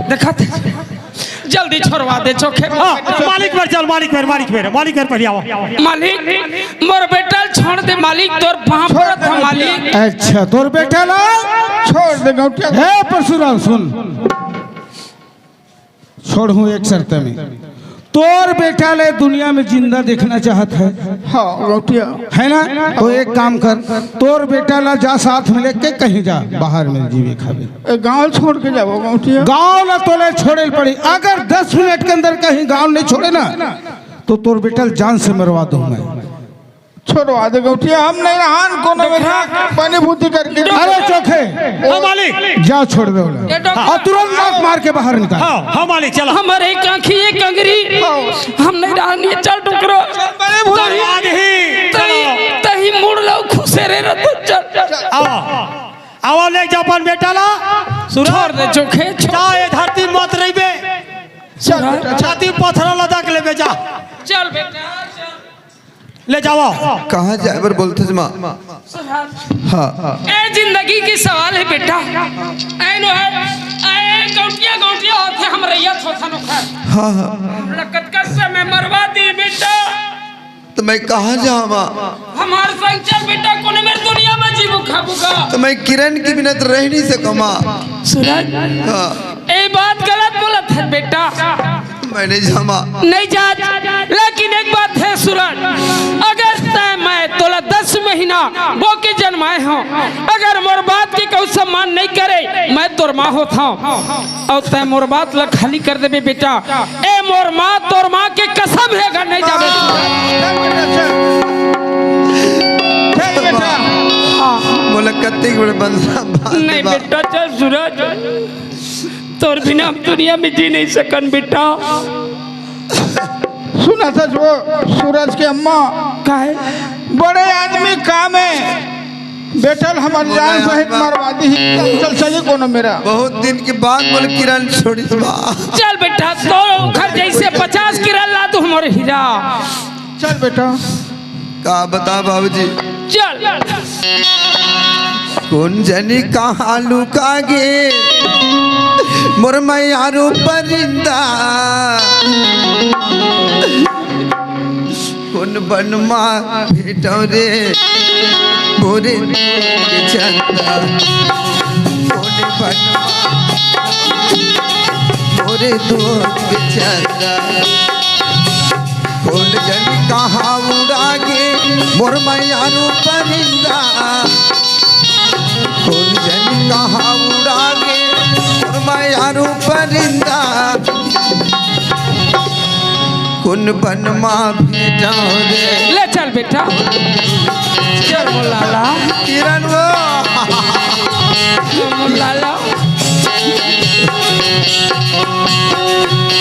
देखत हे? जल्दी छोड़वा दे चोखे। हाँ, मालिक मेर चल, मालिक मेर, मालिक मेर, मालिक मेर पढ़ियावा। मालिक, मोर बेटा ल छोड़ दे मालिक, तोर पाँव छोड़ पड़त हे दे मालिक। अच्छा, तोर बेटा ला छोड़ दे गौटिया। हे परशुराम, सुन, छोड़हूँ एक शर्त में। तोर बेटा ले दुनिया में जिंदा देखना चाहत हे। हाँ, गौटिया। हे ना? तो एक काम कर, तोर बेटा ला जा साथ में लेके कहीं जा, बाहर में जीवे खावे। ए, गाँव छोड़ के जाबो गौटिया। गाँव ला तोले छोड़े ल पड़ी। अगर दस मिनट के अंदर कहीं गाँव नहीं छोड़े ना, तो तोर बेटा ल जान से मरवा दूँ मैं। छोड़वा दे गौटिया, हम नहीं रहन कोनो में डोकरा। पानी भूती करके। अरे चोखे, हाँ, मालिक। जा छोड़ दे ओला। ए, डोकरा। अउ तुरंत लात मार के बाहर निकाल। हाँ, हाँ, मालिक, चला। हमर एक आँखी, एक अंगरी। हाँ। हम नहीं रहन, ये चल डोकरा। पानी भूती। तही, तही, तही मुड़ लो, खुशे रे रतन, चल, चल। आवा, आवा, ले जा अपन बेटा ला। सूरज। छोड़ दे चोखे, छोड़। जा, ये धरती मत रहिबे। चल बेटा, चल। छाती पथरा लदा के लेबे जा। चल बेटा, चल। ले जावा। कहाँ जाए बर बोलथे माँ? हाँ। ए जिंदगी के सवाल हे बेटा। ए नो हे, ए गौटिया गौटिया होथे, हम रैयत होथन ओखर। हाँ, हाँ। हमरा कतका समय मरवा दिही बेटा। त मैं कहाँ जावां? हमर संग चल बेटा, कोनो मेर दुनिया में जीबो खाबो का। त मैं किरण के बिना त रह नहीं सकंव माँ। सूरज। हाँ। ए बात गलत बोलत हे बेटा। मैं नहीं जावां। नहीं जा, लेकिन एक बात हे सूरज, अगर तैं मैं तोला दस महीना बोके जनमाए हंव, अगर मोर बात के कहूँ सम्मान नहीं करे, मैं तोर माँ होथंव, अउ तैं मोर बात ला खाली कर देबे बेटा। ए मोर माँ, तोर माँ के कसम हे, अगर नहीं जाबे। चल बेटा, चल। चल बेटा। हाँ। मोला कत्ते बड़े बंदा बात नहीं बा। बेटा, चल सूरज। तोर बिना हम दुनिया में जी नहीं सकन बेटा। सुनत हस वो सूरज के अम्मा। काहे? बड़े आदमी काम हे। बेटा ल हमर जान सहित मरवा दिही। चल, चली कोनो मेर। बहुत दिन के बाद मोला किरण छोड़िस बा। चल बेटा, तोर घर जैसे पचास किरण ला तू हमर हीरा। चल बेटा। का बता बाबूजी? चल। कोन जनी कहाँ लुका गे मोर मयारू परिंदा, कोन बन मा भेटव रे मोरे के चंदा, कोन बन मा मोरे दोस्त के चंदा। कोन जनी कहाँ उड़ा गे मोर मयारू परिंदा, कोन जनी कहाँ उड़ा गे मोर मयारू परिंदा। कोन बन मा भेंटाव रे। ले चल बेटा। चल मोर लाला। किरण वो। चल मोर लाला।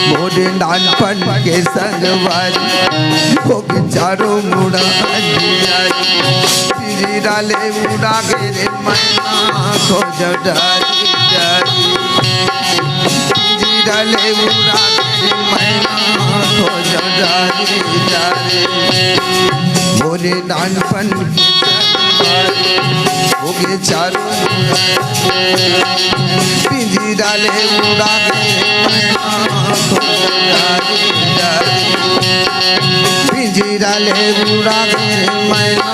मोरे नानपन के संगवारी, होगे चारों मुड़ा अंधियारी। पिंजरा ले उड़ा गे रे मैना, खोजव डारी डारी। पिंजरा ले उड़ा गे रे मैना, खोजव डारी डारी। मोरे नानपन के संगवारी, होगे चारों मुड़ा। पिंजरा ले उड़ा गे रे मैना, खोजव डारी डारी। पिंजरा ले उड़ा गे रे मैना,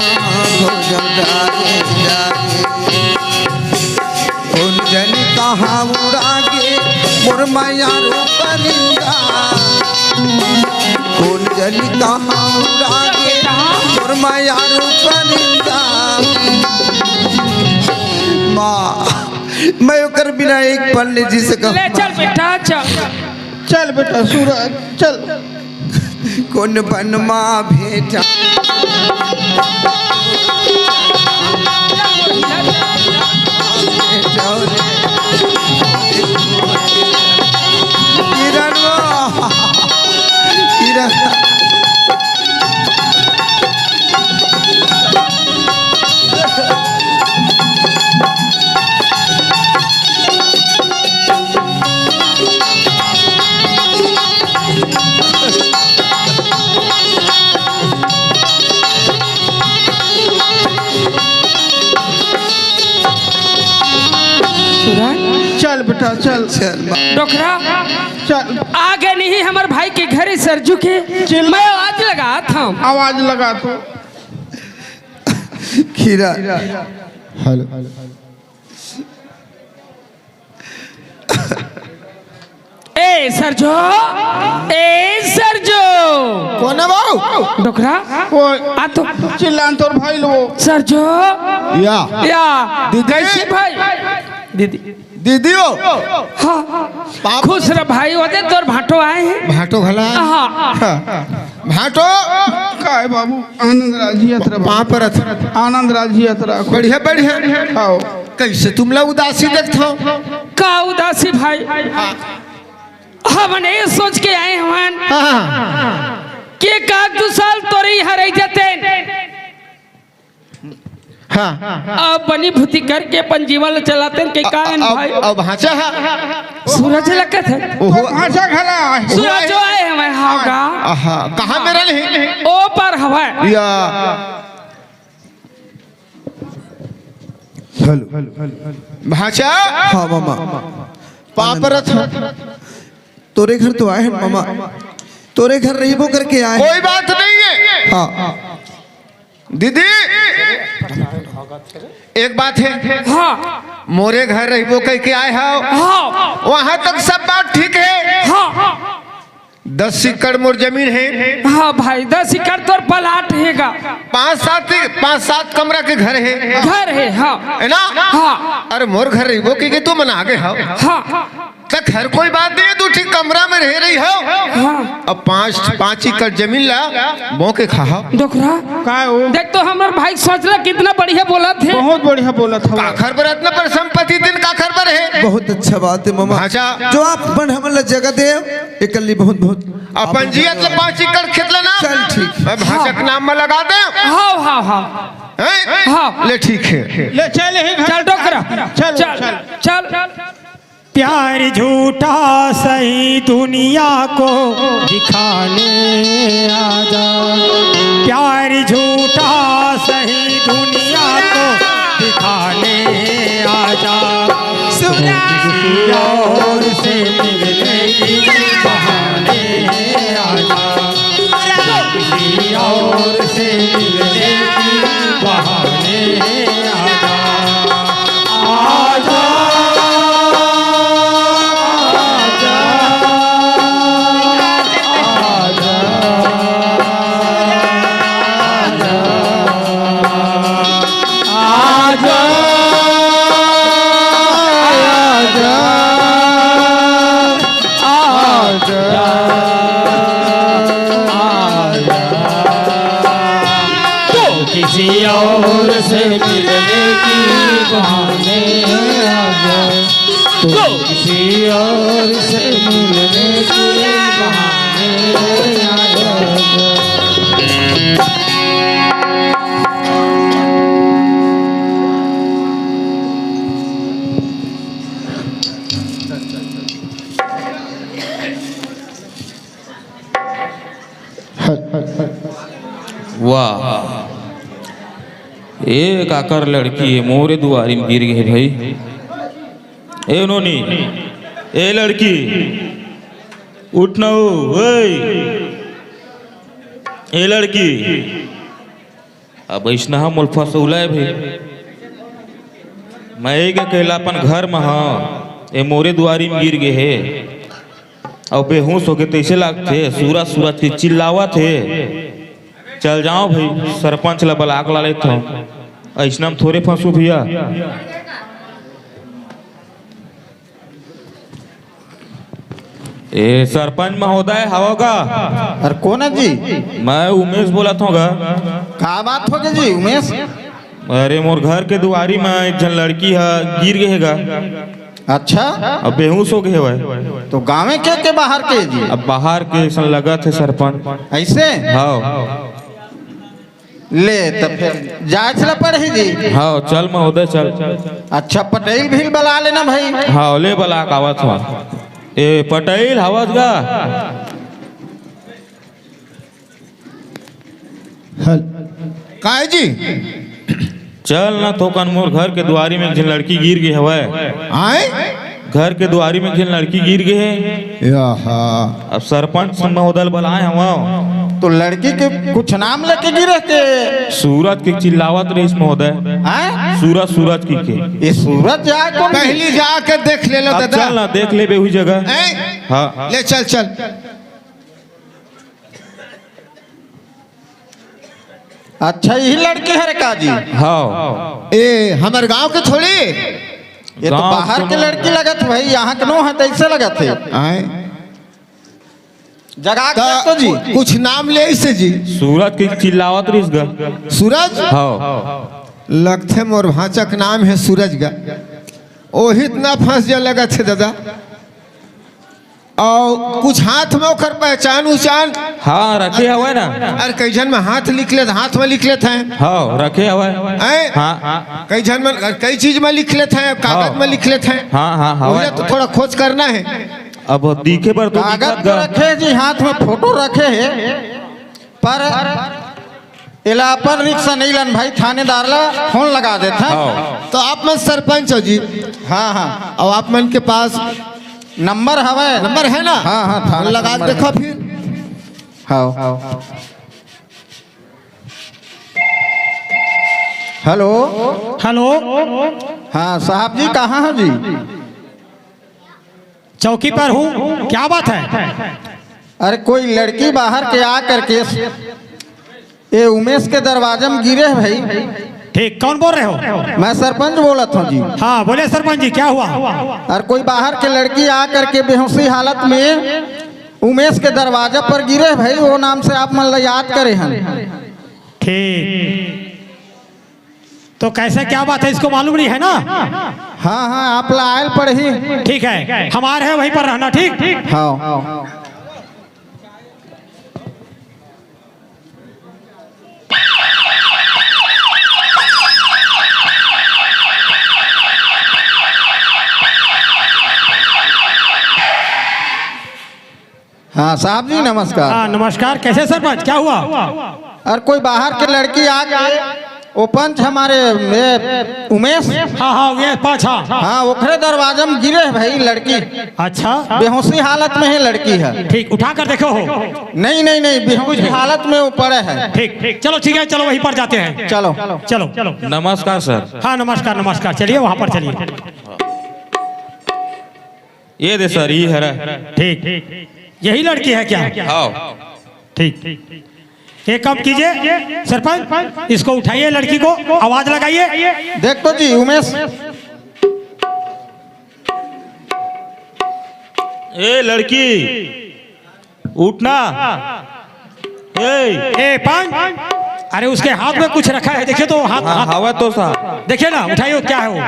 खोजव डारी डारी। कोन जनी कहाँ उड़ा गे मोर मयारू परिंदा। कोन जनी कहाँ उड़ा गे मोर मयारू परिंदा। माँ, मैं ओकर बिना एक पल नहीं जी सकत। ले चल बेटा, चल। चल बेटा सूरज, चल। कोन बन मा भेंटा। किरण वो, किरण। सूरज। चल बेटा, चल। चल माँ। डोकरा। चल। आगे नहीं हमर भाई के घरे सरजू के। चिल्ला। मैं आवाज लगात हँव। आवाज लगात हँव। खीरा। हेलो। ए सरजो, ए सरजो। कोन हे वो? डोकरा। वो आ तो। चिल्लान तोर भाई लो। सरजो। या। या। दीदी। कैसे भाई? दीदी। दीदी हो। हाँ। पाप। खुश रह भाई, वो दे तोर भाटो आए हे। भाटो घला। हाँ। हाँ। भाटो। काय बाबू? आनंद राजी यात्रा बाबू। पाँव परत हँव। आनंद राजी यात्रा। बढ़िया, बढ़िया। आओ। कैसे तुमला उदासी देखत हँव? का उदासी भाई? हाँ। हमन ये सोच के आए हवन हाँ। कि एक आध दू साल तोरे इहाँ रह जातेन। हाँ। अब बनी भूती करके अपन जीवन ल चलातेन के अब, का हे अब, भाई? अब भाँचा हे। सूरज लगत हे। ओहो। भाँचा घला हे। सूरज जो आए हवय, हाँ का? आहा, कहाँ मेर हे? ओ पार हवय। या। हेलो। भाँचा। हाँ मामा। पाँव परत हँव। तोरे घर तो आए हन मामा, तोरे घर रहिबो करके आए हन। कोई बात नहीं हे। हाँ। दीदी, एक बात हे। हाँ। मोरे घर रहिबो कहिके आए हव। हाँ। वहाँ तक सब बात ठीक हे। हाँ। दस एकड़ मोर जमीन हे। हाँ भाई, दस एकड़ तोर प्लाट हे गा। पाँच सात, पाँच सात कमरा के घर हे। घर हे, हाँ। हे ना? हाँ। अरे मोर घर रहिबो कहिके तुमन आगे हव। हाँ। त खैर कोई बात नहीं, दू ठी कमरा में रह रही हव। हाँ। अब पाँच, पाँच एकड़ जमीन ला बोके खाहव। डोकरा। काय हो? देख तो हमर भाई सोच ला कितना बढ़िया बोलत हे। बहुत बढ़िया बोलत हव। काखर बर अतना बड़ संपत्ति देन काखर बर हे? बहुत अच्छा बात हे मामा। भाँचा। जो आप मन हमन ला जगह दे, एकल्ली बहुत बहुत अपन जियत ला पाँच एकड़ खेत ला ना। चल ठीक। मैं भाँचा के नाम में लगा दे। हाँ, हाँ, हाँ। हैं? हाँ। ले ठीक हे। ले चल यही घर। चल डोकरा। चल, चल, चल। चल। प्यार झूठा सही दुनिया को दिखाने आजा। प्यार झूठा सही दुनिया को दिखाने आजा। किसी और से मिलने की बहाने आजा। किसी और से मिलने की बहाने आजा। आजा, आजा, आजा, आजा, आजा, आजा। से मिलने की बहाने आ जाओ, तो किसी और से मिलने की बहाने आ जाओ। वाह, ए काकर लड़की हे, मोरे दुआरी में गिर गे भाई। ए नोनी, ए लड़की, उठ ना हो, ओए। ए लड़की, अब अइसना ह मोला फंसउला हे भाई। मैं एक अकेला अपन घर में हंव, ए मोरे दुआरी में गिर गे हे। अउ बेहोश होके तइसे लागथे, सूरज सूरज के चिल्लावत हे। चल जाओ भाई, सरपंच ला बला के ला लेथव। अइसना में थोरे फंसू भैया। ए सरपंच महोदय, हवव गा? अरे कोन हे जी? मैं उमेश बोलत हंव गा। का बात होगे जी उमेश? अरे मोर घर के दुआरी म एक झन लड़की ह गिर गे हे गा। अच्छा। अब बेहोश हो गे हवय। तो गाँवे के, के बाहर के जी? अब बाहर के अइसन लगत हे सरपंच। अइसे? हव। ले, त फेर जांच ल पड़ही जी। हव, चल महोदय, चल। अच्छा, पटेल भी ल बला लेना भाई। हव, ले बला के आवत हंव। ए, पटेल, हवस गा? हल-, काय जी? चल ना, थोकन मोर घर के दुआरी में एक झन लड़की गिर गे हवय। आय? घर के दुआरी में एक झन लड़की गिर गे हे। याहा। अब सरपंच महोदय ल बलाए हवं। तो लड़की के कुछ नाम लेके गिरे के? सूरज के चिल्लावत रहिस महोदय। हैं? सूरज, सूरज कहिके। ये सूरज जाय कोन? पहली जाके देख ले ला अब दादा। चल ना, देख लेबे उही जगह। हैं? हाँ। ले चल, चल। अच्छा, यही लड़की हरे का जी? हाँ। ए, हमर गांव के थोड़ी। ये तो गांव बाहर के के लड़की लगत हे भाई, यहाँ के नो हे, तइसे लगत हे। आय। जगा के त देखो जी। कुछ नाम ले इसे जी। सूरज के चिल्लावत रहिस गा। सूरज? हाँ। लगथे मोर भांचा के नाम हे सूरज गा। ओही तना फंस जा लगत हे दादा। अउ कुछ हाथ में ओकर पहचान उहचान? हाँ, रखे हवय ना। अरे कई झन में हाथ लिख लेत, हाथ में लिख लेत हे। हाँ, रखे हवय। हैं? हाँ। कई झन में, कई चीज में लिख लेत हे, कागज हाँ। में लिख लेत हे। हाँ, हाँ, हवय। ओला तो थोड़ा खोज करना हे। अब दिखे बर तो कागज दिखत तो गा। रखे जी, हाथ में फोटो रखे हे, पर एला अपन रिक्शा नइ लन भाई, थानेदार ला फोन लगा देथन। हाँ। तो आप मन सरपंच हो जी। हाँ, हाँ। अउ आप मन के पास नंबर हवय? नंबर हे ना? हाँ, हाँ, थाना फोन लगा के नंबर देखो हे। फिर। हाँ। हेलो। हेलो। हाँ साहब जी, कहाँ हो जी? चौकी पर हूँ, क्या बात है? अरे कोई लड़की बाहर के आ करके ये उमेश के दरवाजा में गिरे हे भाई। ठीक, कौन बोल रहे हो? मैं सरपंच बोलत हंव जी। हाँ बोले सरपंच जी, क्या हुआ? अरे कोई बाहर के लड़की आ करके बेहोशी हालत में उमेश के दरवाजा पर गिरे हे भाई, वो नाम से आप मन ला याद करे हन। ठीक, तो कैसे क्या बात है, इसको मालूम नहीं है ना? हाँ, हाँ, आप ला आयल पड़ही। ठीक है, हम आ रहे हैं, वहीं पर रहना, ठीक? हाँ। हाँ साहब जी, नमस्कार। हाँ नमस्कार, कैसे सरपंच, क्या हुआ? अरे कोई बाहर के लड़की आ गई, वो पंच हमारे, ये, उमेश। हाँ हाँ, उमेश पंच, हाँ। हाँ, ओकरे दरवाजा में गिरे हे भाई लड़की। अच्छा। बेहोशी हालत में हे लड़की ह। ठीक, उठा कर देखो हो। नहीं, नहीं, नहीं, बेहोशी हालत में वो पड़े हे। ठीक, ठीक, चलो ठीक है, चलो वहीं पर जाते हैं। चलो। चलो। नमस्कार सर। हाँ नमस्कार, नमस्कार, चलिए वहाँ पर चलिए। ये दे सर, ये हरा। ठीक, यही लड़की है क्या? हाँ। ठीक, एक काम कीजिए सरपंच, इसको उठाइए, लड़की को आवाज लगाइए। देख तो जी उमेश। ए लड़की, उठ ना। ए, ए पंच, अरे, उसके हाथ में कुछ रखा है, देखिए तो हाथ, हाँ, हाथ। हवा तो साहब। देखिए ना, उठाइए, क्या है वो?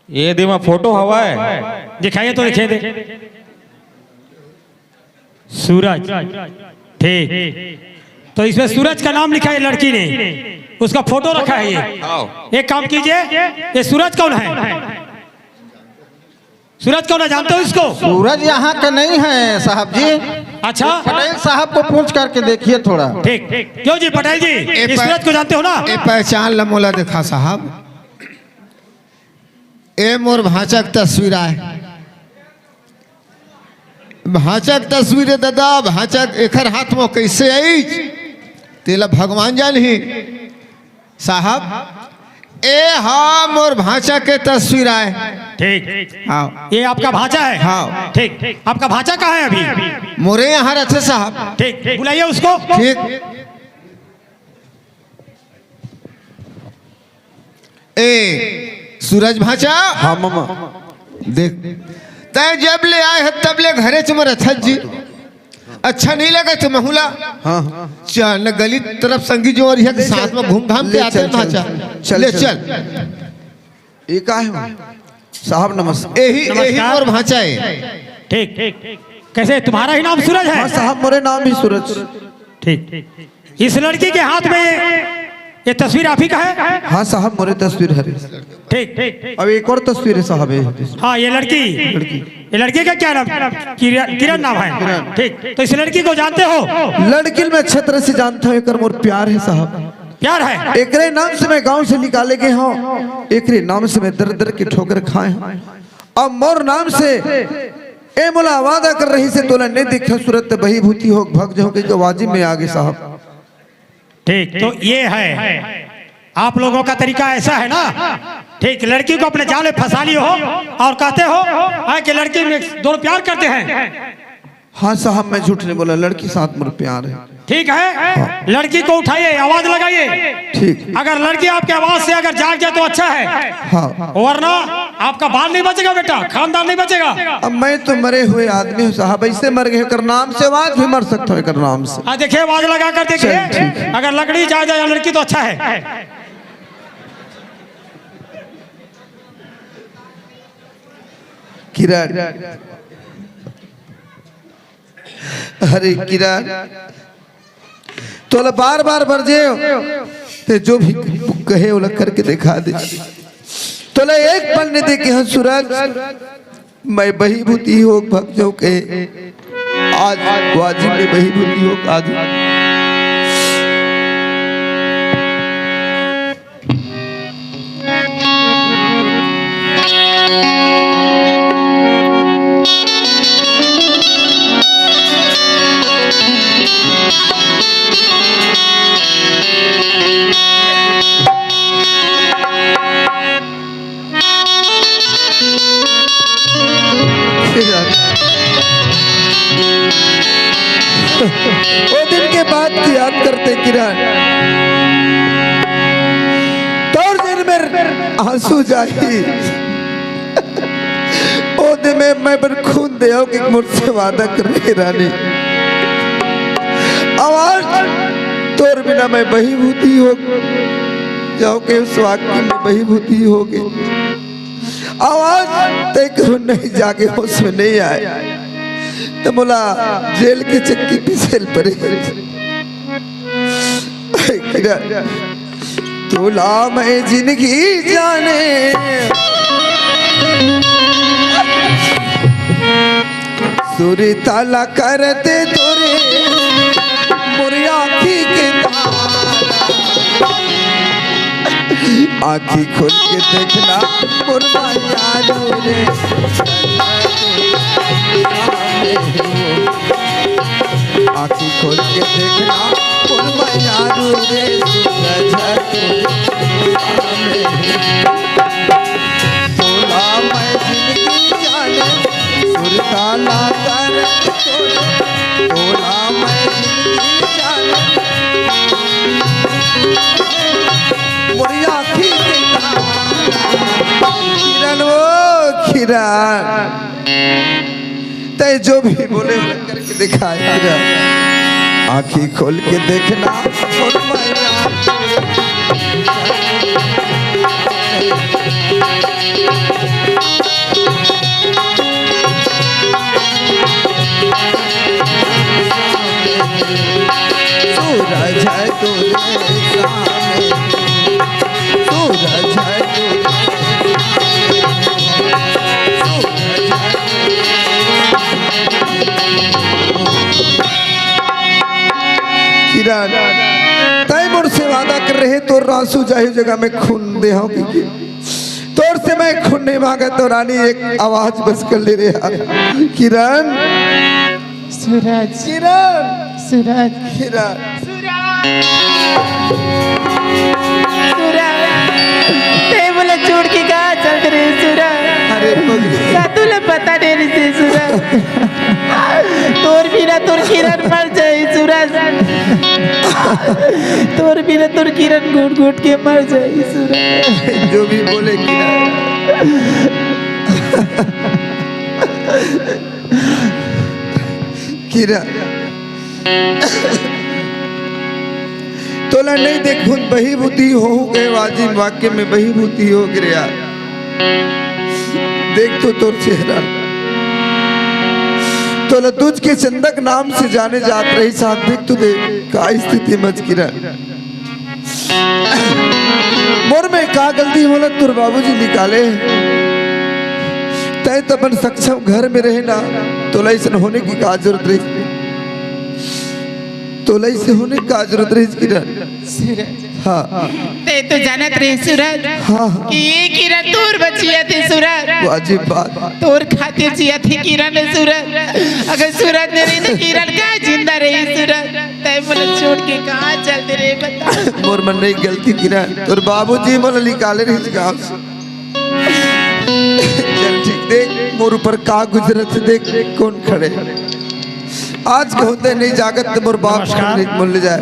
ये दे मा फोटो हवा है। दिखाइए तो, देखिए दे। सूरज। ठीक। तो इसमें सूरज का नाम लिखा है लड़की ने, उसका फोटो रखा है ये। आओ। एक काम कीजिए, ये सूरज कौन है? सूरज कौन है, जानते हो इसको? सूरज यहाँ के नहीं है साहब जी। अच्छा। पटेल साहब को पूछ करके देखिए थोड़ा। ठीक। क्यों जी पटेल जी, ए इस पर-, सूरज को जानते हो ना? ए पहचान ल मोला देखा साहब। ए मोर भांचा के तस्वीर आय। भांचा के तस्वीर हे दादा, भांचा के एकर हाथ में कैसे आई? तेला भगवान जानही। साहब, ए हा मोर भांचा के तस्वीर आय। ठीक। हाँ। ये आपका भांचा है? हाँ। ठीक। आपका भांचा कहाँ है अभी? मोरे यहाँ रहते साहब। ठीक, ठीक। बुलाइए उसको। ठीक। ए, सूरज भांचा। हाँ, मामा। देख, तैं जब ले आए ह, तब ले घरे च म रथस जी। अच्छा नहीं लगे तो महूला। हाँ। चल, गली तरफ संगी जो और यह के साथ में घूम घाम के ले आते चल, चल, भांचा। चल, ले चल। चल। ये का है? साहब, नमस्कार। यही, यही नमस्कार। मोर भांचा है। ठीक, ठीक। कैसे, तुम्हारा ही नाम सूरज है? हाँ साहब, मोरे नाम ही सूरज। ठीक। इस लड़की के हाथ में ये, ये तस्वीर आप ही का है? हाँ साहब, मोरे तस्वीर है। ठीक, ठीक। अब एक और तस्वीर है साहब, ये। हाँ, ये लड़की। लड़की। ये लड़की का क्या नाम? किरण, किरण नाम है। किरण। ठीक। तो इस लड़की को जानते हो? लड़की मैं अच्छे तरह से जानता हूँ, एकर मोर प्यार है साहब। प्यार है? एकरे नाम से मैं गांव से निकाले गए हूँ, एकरे नाम से मैं दर दर के ठोकर खाए हूँ। अब मोर नाम से ए मोला वादा कर रहिसे, तोला नहीं दिखे सूरत, बही भूती हो भग जाऊं के वाजिब में आगे साहब। ठीक, तो ये है, आप लोगों का तरीका ऐसा है ना? ठीक, लड़की को अपने जाल में फंसा लिए हो और कहते हो, हाँ, कि लड़की में दोनों प्यार करते हैं। हाँ साहब, मैं झूठ नहीं बोला, लड़की साथ मोर प्यार है। ठीक है, हाँ। लड़की को उठाइए, आवाज लगाइए। ठीक। अगर लड़की आपके आवाज से अगर जाग जाए तो अच्छा है, हाँ। वरना आपका बाल नहीं बचेगा बेटा, खानदान नहीं बचेगा। अब मैं तो मरे हुए आदमी हूँ साहब, ऐसे मर गए, एकर नाम से आज भी मर सकता हूँ, एकर नाम से। हाँ, देखिए, आवाज लगा कर देखिए, चल, ठीक है। अगर लकड़ी जाग जाए लड़की तो अच्छा है। किरण, अरे किरण, तोला बार बार बरजे, ते जो भी कहे ओला करके दिखा दे। तोला एक पल नहीं देखे हूँ सूरज, मैं बही भूती हो भग जाऊं के, आज वाजिब में बही भूती हो आगे। वो दिन के बात की याद करते किरण, तोर दिन में आंसू जाही। ओ दिन में मैं बन खून दे आओ कि मुझसे वादा कर रही रानी। आवाज तोर बिना मैं बही भूती हो जाओ के उस वाक्य में बही भूती हो गई। आवाज तय करो नहीं जागे होश में नहीं आए तो बोला जेल के चक्की पिसेल परे। तोला मैं जिंदगी जाने सुरताला करते तोरे मोर आँखी के तारा। आँखी खोल के देखना मोर मायारू रे। आँखी खोल के देखना मोर मायारू रे। तोला मैं जिंदगी जाने सुरताला कर तोला मैं जिंदगी जाने मोरी आँखी के तारा। किरण, ओ किरण, तय जो भी बोले वो करके दिखाए किरण। आँखी खोल के देखना, मोर मैया। सूरज है तोरे सामने, सूरज है तोरे सामने, सूरज है तोरे सामने। किरण, तय मोर से वादा कर रहे, तोर आंसू जाही जगह में खून दे हूँ, क्योंकि तोर से मैं खून नहीं मांगा। तो रानी एक आवाज बस कर ले रे यार। किरण। सूरज। किरण। सूरज। किरण। सूरज। सूरज। ते मोला छोड़ के कहाँ चल दे रे सूरज? अरे पगली। का तोला पता नहीं रे सूरज? तोर बिना तोर किरण मर जाही सूरज। तोर बिना तोर किरण घुट घुट के मर जाही सूरज। जो भी बोले किरण। किरण, तोला नहीं देखूं त बही भूती होहूं कहे वाजिब, वाकई में बही भूती हो गे रे यार। देख तो तोर चेहरा, तोला दूज के चंदा के नाम से जाने जात रहे साहब। देख तो देख का स्थिति मच किरण। मोर में का गलती होय ला तोर बाबूजी निकाले? तय त अपन सक्षम घर में रहे ना, तोला अइसन होने के का जरूरत रहिस? तोला अइसे होने के का जरूरत रहिस किरण? सूरज। हाँ। ते तो जानत रहे सूरज हाँ, हाँ। कि ये किरण तोर बर जियत हे सूरज। वाजिब बात। तोर खातिर जियत हे किरण हे सूरज। अगर सूरज नहीं रही तो किरण का जिंदा रही सूरज? तय मोला छोड़ के कहाँ चल दे रे, बता। मोर मन नहीं गलती किरण, तोर बाबूजी मोला निकाले रहिस गाँव से। चल ठीक, देख मोर ऊपर का गुजरत हे, देख कौन खड़े। आज के होते नहीं जागत त मोर बाप नमस्कार। नहीं मोला ले जाए।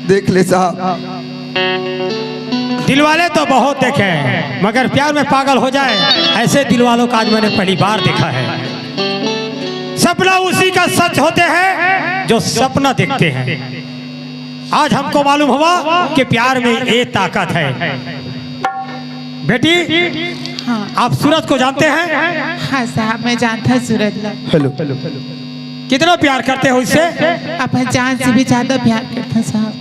देख ले साहब। दिलवाले तो बहुत देखे हैं, मगर प्यार में पागल हो जाए, ऐसे दिलवालों का आज मैंने पहली बार देखा है। सपना उसी का सच होते हैं जो सपना देखते हैं। आज हमको मालूम हुआ कि प्यार में ये ताकत है। बेटी, हाँ। आप सूरज को जानते हैं? हाँ साहब, मैं जानता सूरज ला। हेलो। कितना प्यार करते हो इससे? अपन जान से भी ज्यादा प्यार करता साहब।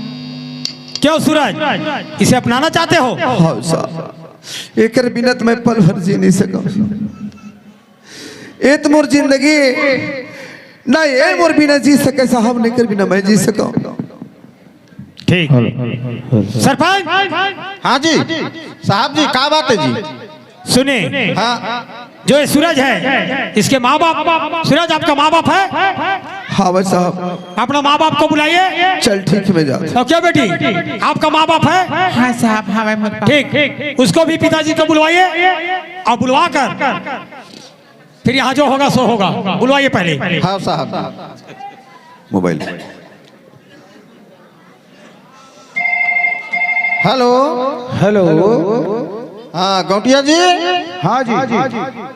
क्यों सूरज, इसे अपनाना चाहते हो? हाँ साहब, एकर बिना त मैं पल भर जी नहीं सकूं। ए त मोर जिंदगी ना, ए मोर बिना जी सके साहब, एकर बिना मैं जी सकूं। ठीक। सरपंच। हाँ जी। साहब जी, का बात है जी? सुने। हाँ। जो ये सूरज है, इसके माँ बाप, सूरज आपका माँ बाप है? हाँ भाई साहब। अपना माँ बाप को बुलाइए। चल ठीक, मैं जाता हूँ। और क्या बेटी, आपका माँ बाप है? हाँ साहब, हाँ भाई, मोर पापा। ठीक, उसको भी पिताजी को बुलवाइए और बुलवा कर फिर यहाँ जो होगा सो होगा, बुलवाइए पहले। हाँ साहब। मोबाइल। हेलो। हेलो। हाँ गौटिया जी। हाँ जी।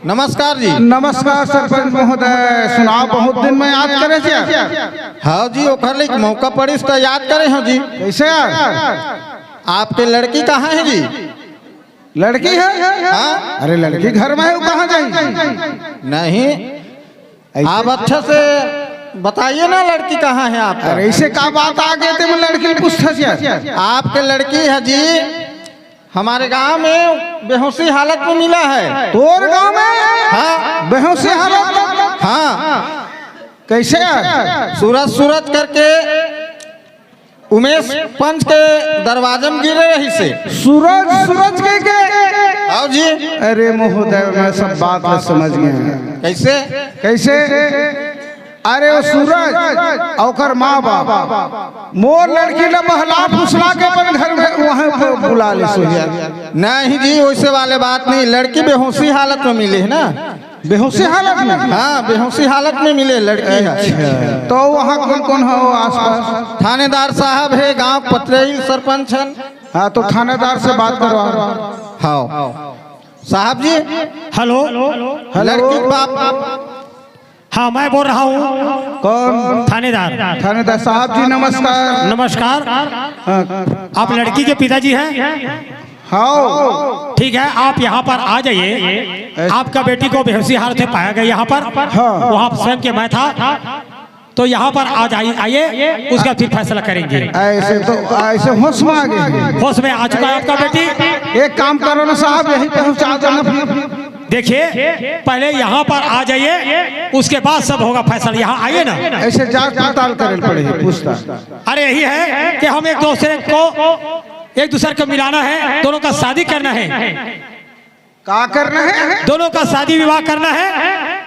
नमस्कार जी। नमस्कार सरपंच महोदय, सुनाव, बहुत दिन में याद करे जी। हाँ जी, ओखर ले मौका पड़िस त याद करे हो जी। कैसे यार? आपके लड़की कहाँ है जी? लड़की है? हाँ? अरे लड़की घर में है, वो कहाँ जाही? नहीं, ऐसे आप अच्छा से बताइए ना, लड़की कहाँ है आपका? अरे ऐसे का बात आ गए थे, मैं लड़की पूछता यार। आपके लड़की है जी, हमारे गांव में बेहोशी हालत में मिला है। तोर गांव में? हाँ। बेहोशी हालत में? हाँ। कैसे यार? सूरज, सूरज करके उमेश पंच के दरवाजा में गिरे रहिसे। सूरज, सूरज के के? आओ जी। अरे महोदय, मैं सब बात ला समझ गया। कैसे? कैसे? अरे वो सूरज, ओकर माँ बाप, मोर लड़की ला बहला फुसला के अपन घर में वहीं पे बुला ले सोहिया। नहीं जी, वैसे वाले बात नहीं, लड़की बेहोशी हालत में मिले है ना। बेहोशी हालत में? हाँ, बेहोशी हालत में मिले लड़की है। अच्छा। तो वहाँ कौन कौन है वो आसपास? थानेदार साहब है, गांव पतरेल सरपंच हन। हाँ, तो थानेदार से बात करवा। हाँ। साहब जी। हेलो। हेलो। लड़की के बाप। हाँ, मैं बोल रहा हूँ। कौन? थानेदार। थानेदार साहब जी, नमस्कार। नमस्कार। हाँ। आप लड़की के पिताजी हैं? हाँ। ठीक है, आप यहाँ पर आ जाइए। ऐसे आपका बेटी को बेहोशी हालत में पाया गया यहाँ पर। हाँ। वहाँ स्वयं के मैं था, तो यहाँ पर आ जाइए, आइए, उसका फिर फैसला करेंगे। ऐसे तो, ऐसे होश में आ गए हैं। होश में आ चुका है आपका बेटी। एक काम करो ना साहब, यहीं पहुँचा दो ना फिर। देखिए, पहले यहाँ पर आ जाइए, उसके बाद सब होगा फैसला। यहाँ आइए ना। ऐसे जांच पड़ताल करे पड़ेगी, पूछताछ। अरे, यही है कि हम एक दूसरे को, एक दूसरे को मिलाना है, दोनों का शादी करना है। का करना है? दोनों का शादी विवाह करना है,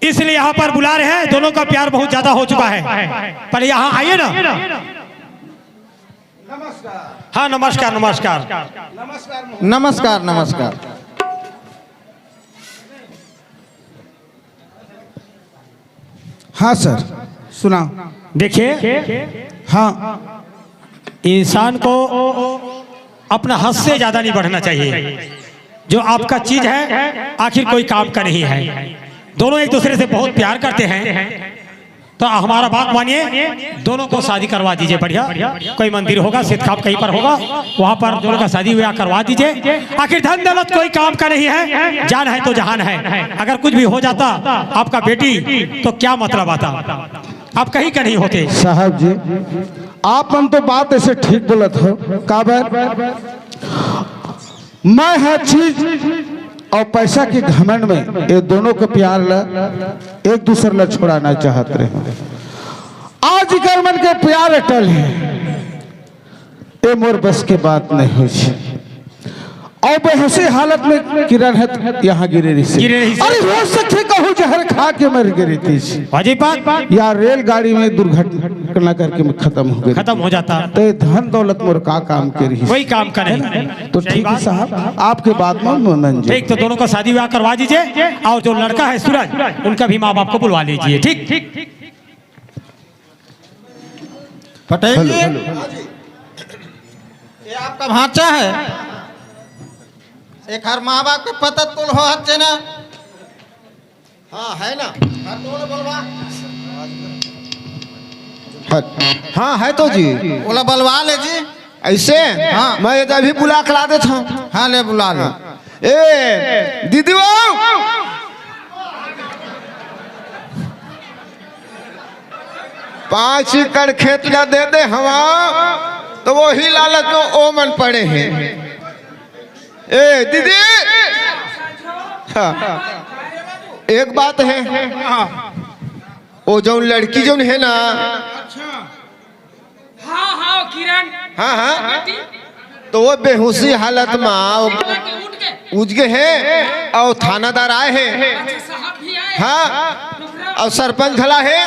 इसलिए यहाँ पर बुला रहे हैं। दोनों का प्यार बहुत ज्यादा हो चुका है, पर यहाँ आइए ना। हाँ, नमस्कार, नमस्कार। नमस्कार, नमस्कार। हाँ सर, सुना। देखिए, हाँ। इंसान को अपना हद से ज्यादा नहीं बढ़ना चाहिए। जो आपका चीज है, आखिर कोई काम का नहीं है। दोनों एक दूसरे से बहुत प्यार करते हैं, तो हमारा बात मानिए, दोनों को शादी करवा दीजिए। बढ़िया कोई मंदिर होगा, सिद्धखाप कहीं पर होगा, वहां पर दोनों का शादी ब्याह करवा दीजिए। आखिर धन दौलत कोई काम का नहीं है, जान है तो जहान है। अगर कुछ भी हो जाता आपका बेटी, तो क्या मतलब आता? आप कहीं का नहीं होते। साहब जी, आप मन तो बात ऐसे ठीक बोलत हो, काबर मैं हर चीज और पैसा के घमंड में ये दोनों के प्यार ला, एक दूसर ला छोड़ाना चाहत रहे। आज इकर मन के प्यार अटल है, ये मोर बस के बात नहीं हुई। और बेहोशी हालत में किरण है, यहाँ गिरे रही से। गिरे रही से। अरे हो सकथे कहूँ जहर खा के मर गिरे थी। अजय बात। या रेलगाड़ी में दुर्घटना करके मैं खत्म हो गई। खत्म हो जाता। तो ये धन दौलत मोर का काम के रही? कोई काम का नहीं। है ना? तो सही ठीक है बात। साहब, आपके बात में मैं मान जाऊँ। ठीक, तो दोनों का शादी ब्याह करवा दीजिए, और जो लड़का है सूरज, उनका भी माँ बाप को बुलवा लीजिए। ठीक, ठीक। पटेल हेलो, जी, हेलो। ये आपका भांचा है? एक हर माँ बाप के पता तुल हो हत्ते ना। हाँ, है ना? हर तो बोलवा। हाँ, हाँ, है तो जी। बोला बलवा ले जी। ऐसे? हाँ। मैं ये अभी बुला के ला देता हूँ। हाँ, ले बुला ले। ए दीदी वो, पाँच एकड़ खेत ला दे दे हवा, तो वही लालच में ओ मन पड़े हैं। ए दीदी, हाँ, एक बात है, वो जौन लड़की जौन है ना, हाँ, हाँ, किरण। हाँ, हाँ। बेटी। तो वो बेहोशी हालत में वो उठ गए। उठ गए हैं और थानादार आए हैं। अच्छा, साहब भी आए। हाँ, और सरपंच घला है।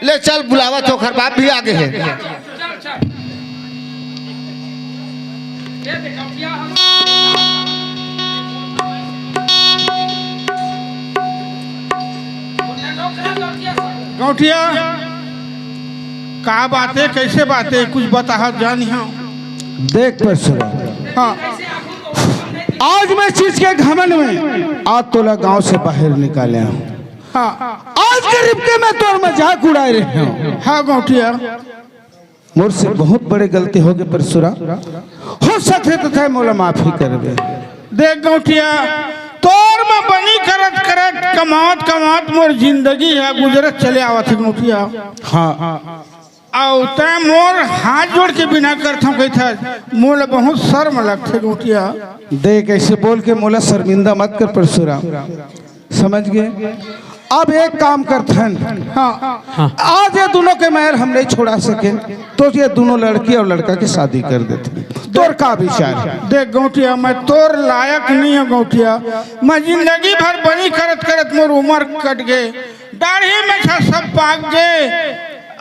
ले चल, बुलावा तो ओकर बाप भी आ गए हैं। चल, चल। ये देखो, क्या हम गौंटिया, का बात है, कैसे बात है, कुछ बताहत जानी हो। देख परसुरा, हाँ। आज मैं चीज के घमंड में आज तोला गांव से बाहर निकाले हूँ। हाँ। आज गरीब के मैं तोर मजाक उड़ाए रहे हूँ। हाँ गौंटिया। मोर से बहुत बड़े गलती हो गए परसुरा, हो सकथे तो तैं मोला माफी करबे। देख गौंटिया, तोर में बनी करत करत, कमात कमात मोर जिंदगी ह गुजरत चले आवत हे गौंटिया। हाँ। अउ तैं मोर हाथ जोड़ के बिना करथव कहिथस, मोला बहुत शर्म लगथे गौंटिया। देख, ऐसे बोल के मोला शर्मिंदा मत कर परसुरा। समझ गए? अब एक काम करथन। हाँ। हाँ। आज ये दोनों के मैल हम नहीं छोड़ा सके, तो ये दोनों लड़की और लड़का के शादी कर देथन। तोर का विचार हे? देख गौंटिया, मैं तोर लायक नहीं हूँ गौंटिया। मैं जिंदगी भर बनी करत करत मोर उम्र कट गए, दाढ़ी मेछा सब पाक गए,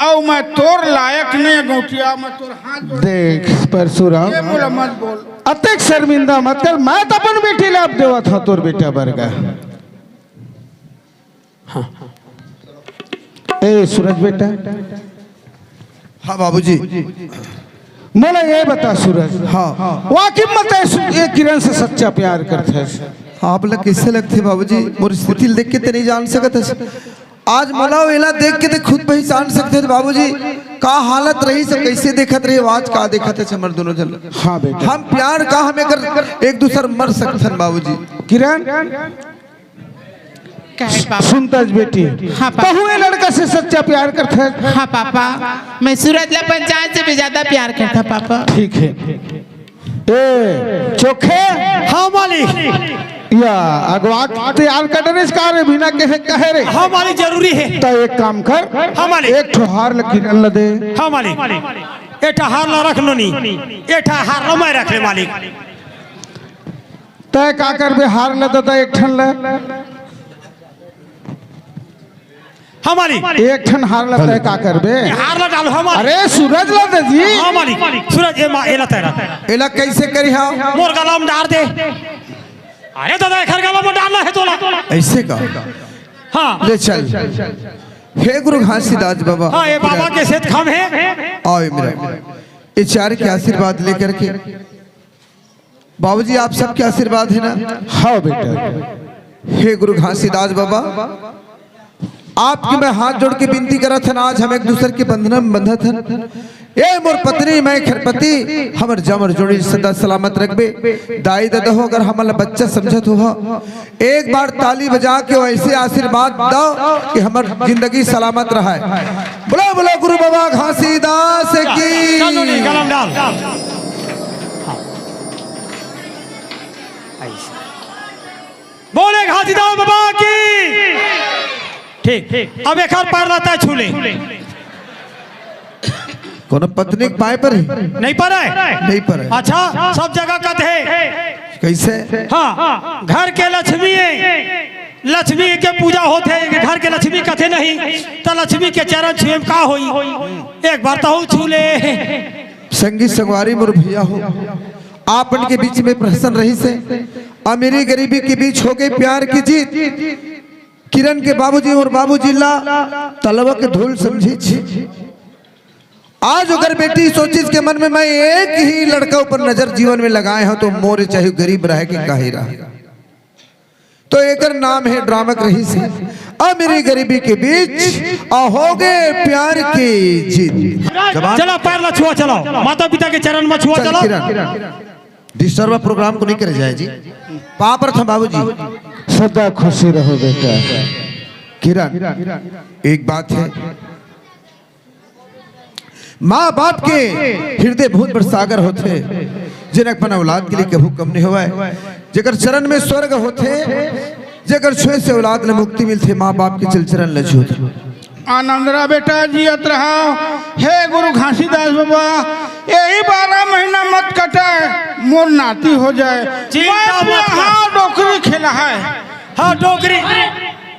अउ मैं तोर लायक नहीं हूँ गौंटिया। मैं तोर हाथ जोड़ देख परसुरा, ये मोला मत बोल। अतेक शर्मिंदा मत कर, मैं तो अपन बेटी ला अब देवत हूँ तोर बेटा बरगा। हाँ। ए सूरज बेटा, हाँ बाबूजी। मोला ये बता सूरज, हाँ। वाकई में तैं सु-, ये किरण से सच्चा प्यार करथस? आप ला कइसे लगथे बाबूजी? मोर स्थिति ल देख के ते नइ जान सकत हस। आज मोला अउ एला देख के ते खुद पहिचान सकथे बाबूजी, का हालत रहिस, कइसे देखत रहे, आज का देखत हे हमर दोनों झन। हाँ बेटा। हम प्यार का, हम एकर एक दूसर मर सकथन बाबूजी। किरण, कहे पापा। सुनत हस बेटी? हाँ पापा। तहूँ ए लड़का से सच्चा प्यार करथस? हाँ पापा, मैं सूरज ला अपन जान से भी ज्यादा प्यार करथों पापा। ठीक हे। ए, चोखे? हाँ, मालिक। या, अगवा के तैयार कर डरेस का रे, बिना कहे, कहे रे? हाँ, मालिक, जरूरी हे। त एक काम कर। हाँ, मालिक। एक ठो हार ल किरण ल दे। हाँ, मालिक। ए ठो हार ला रख नोनी। ए ठो हार ला मैं रख ले, मालिक। तैं का करबे, हार ल दे त एक ठन ल। हाँ, मालिक। एक ठन हार ला तैं का करबे? ये हार ला डाल, हाँ, मालिक। अरे, सूरज ला दे जी। हाँ, मालिक। सूरज, ए मा-, एला तैं रख। एला कइसे करिहा? मोर गला म डार दे। अरे दादा, एकर गला म डारना हे तोला। अइसे का? हाँ। ले चल। हे गुरु घासीदास बाबा। हाँ, ए बाबा के सेत खाम हे। आओ ए मेरा। ए चार के आशीर्वाद लेकर के बाबूजी, आप सबके आशीर्वाद हे ना? हाँ बेटा। हे गुरु घासीदास बाबा, आपके मैं हाथ जोड़ के बिनती करत हन, आज हम एक दूसर के बंधना म बंधत हन। ए मोर पत्नी, मैं खरपति, हमर जमर जोड़ी सदा सलामत रखबे। दाई ददा हो, अगर हमन ला बच्चा समझत हो, एक बार ताली बजा के वइसे आशीर्वाद दव कि हमर जिंदगी सलामत रहय। बोलो, बोलो गुरु बाबा घासीदास की। चल नोनी, गला म डाल। बोले घासीदास बाबा की। ठीक, ठीक। अब एकर पैर ला तैं छू ले। कोनो पत्नी के पाय परही? नइ परय? नइ परय। अच्छा, सब जगह कथे। कइसे? हाँ, घर के लक्ष्मी हे, लक्ष्मी के पूजा होथे, घर के लक्ष्मी कथे नहीं, त लक्ष्मी के चरण छुए म का होही? एक बार तहूँ छू ले। संगी संगवारी मोर भइया हो, आप मन के बीच में प्रहसन रहिस हे। अमीरी गरीबी के बीच होगे प्यार के जीत। किरण के बाबूजी अउ बाबूजी ला तलवा के धूल समझिस। आज ओकर बेटी सोचिस के मन में, मैं एक ही लड़का ऊपर नजर जीवन में लगाए हँव, त मोर चाहे गरीब रहय के काहीं रहय। त एकर नाम हे ड्रामा के रहिस हे, अमीरी गरीबी के बीच अउ होगे प्यार के जीत। जवान चला, पैर ला छुआ, चला, माता पिता के चरण म छुआ, चल, चला। किरण, disturb program को नहीं करे जाए जी। पाँव परत हँव बाबूजी। सदा खुशी रहो बेटा। किरण, एक बात हे, माँ बाप के हृदय बहुत बड़ सागर होथे, जेन अपन औलाद के लिए कभू कम नहीं होवय। जेकर चरण में स्वर्ग होथे, जेकर छुए से औलाद ल मुक्ति मिलथे, माँ बाप के चल चरण ल छूत। आनंद रहा बेटा, जियत रहा। हे गुरु घासीदास बाबा, यही बारह महीना मत कटे, मोर नाती हो जाए। चिंता मैं मत कर। हाँ, डोकरी खेला है। हाँ, डोकरी।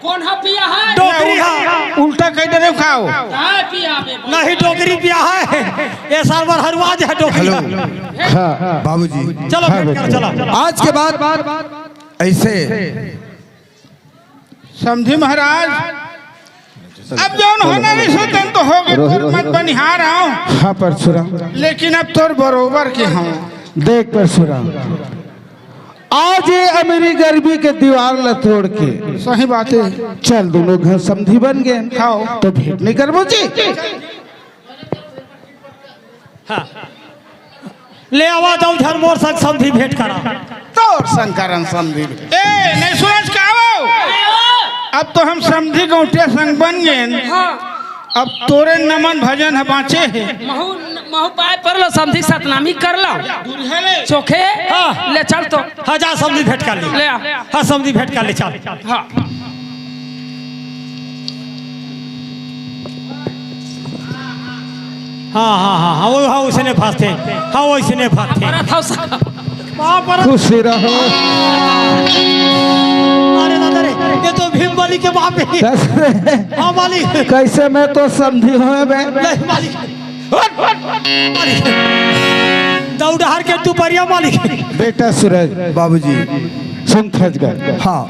कोन हा पिया है? डोकरी हा। उल्टा कह दे रहे खाओ। काय पिया बे? नहीं, डोकरी पिया है। ये साल भर हरुआ जे है डोकरी। हेलो। हाँ। बाबूजी। चलो, हाँ, भेंट कर, बेटा। चलो। आज के बाद ऐसे समधी महाराज, अब जौन होना रहिस तेन तो होगे, तोर मत बनिहार हँव। हाँ, परसुराम। लेकिन अब तोर बरोबर के हँव। देख परसुराम, आज ये अमीरी गरीबी के दीवार ला तोड़ के सही बात हे। चल, दूनों घर समधी बन गेन। हाँ। त भेंट नहीं करबो जी? हाँ। ले आवा, दऊ झन मोर संग समधी भेंट करा। तोर संग करन समधी। ए, नहीं सुनस का वो? अब तो हम समधी गौंटिया संग बन गेन। हाँ। अब तोरे नमन भजन ह बाँचे हे। महू, महू पाय परलो समधी सतनामी कर लो। दूरिहा ले। चोखे। हाँ। ले चल तो। हाँ, जा समधी भेंट कर ले। ले आ। हाँ, समधी भेंट कर ले, चल। हाँ। हाँ, हाँ, हाँ, हाँ, वो, हाँ, वइसने फँसथे। हाँ, वइसने फँसथे। परत हँव सा। बाप रे। खुशी रहो। अरे दादा रे, ये तो भीम बली के बाप हे। कैसे? हाँ, मालिक। कैसे मैं तो समधी हँव बे? नहीं, मालिक। मालिक। दऊ डहर के दुपहरिया, मालिक। बेटा सूरज। बाबूजी। सुन थजगर। हाँ।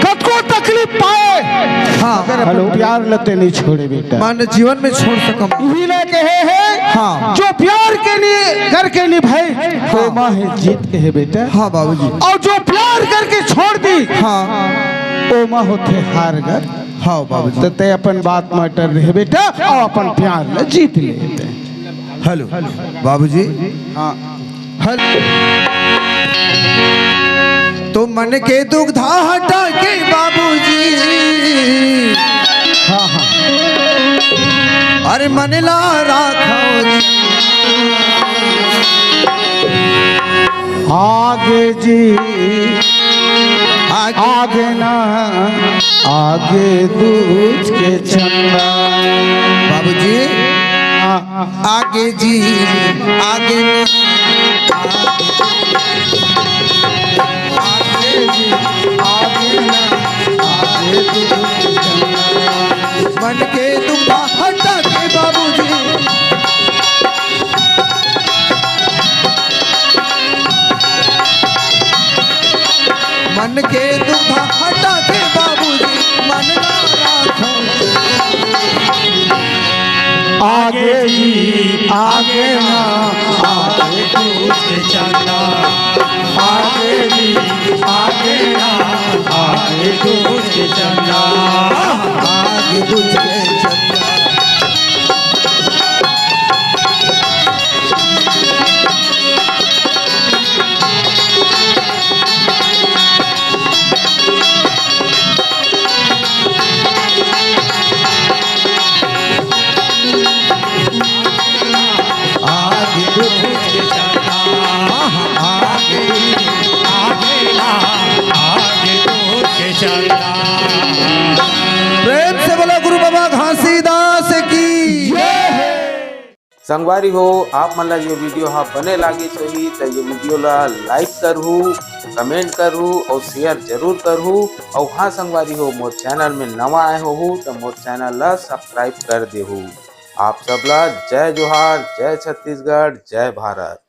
कतको तकलीफ पाए, हाँ। मगर अपन प्यार ल ते नहीं छोड़े बेटा। माने जीवन में छोड़ सकम। इही ला कहे हे, हाँ। जो प्यार के नि-, करके निभाए, हाँ। ओमा हे जीत के हे बेटा। हाँ बाबूजी। अउ जो प्यार करके छोड़ दी, हाँ। ओमा होथे हार कर। हाँ बाबूजी। त तैं अपन बात म अटल रहे बेटा, अउ अपन प्यार ल जीत ले। हेलो बाबूजी। हाँ। हेलो। तो मन के दुख धा हटा के बाबूजी। हाँ, हाँ। अरे मन ला राखो जी। आगे जी, आगे। आगे ना, आगे दूज के चंदा। बाबूजी। हाँ। आगे जी, आगे ना, आगे जी, आगे ना, आगे दूज के चंदा। मन के दुख हटा के बाबूजी। मन के दुख हटा के बाबूजी, मन ला राखो। आगे जी, आगे ना, आगे दूज के चंदा। आगे जी, आगे ना, आगे दूज के चंदा। आगे दूज के चंदा। आगे दूज के चंदा, आगे, आगे ना, आगे दूज के चंदा। प्रेम से बोलो गुरु बाबा घासीदास की। संगवारी हो, आप मन ला ये video हा बने लागिस होही त ये video ला like करहू, comment करहू अउ share जरूर करहू। अउ हाँ संगवारी हो, मोर channel में नवा आए होहू त मोर channel ला subscribe कर देहू। आप सब ला जय जोहार, जय छत्तीसगढ़, जय भारत।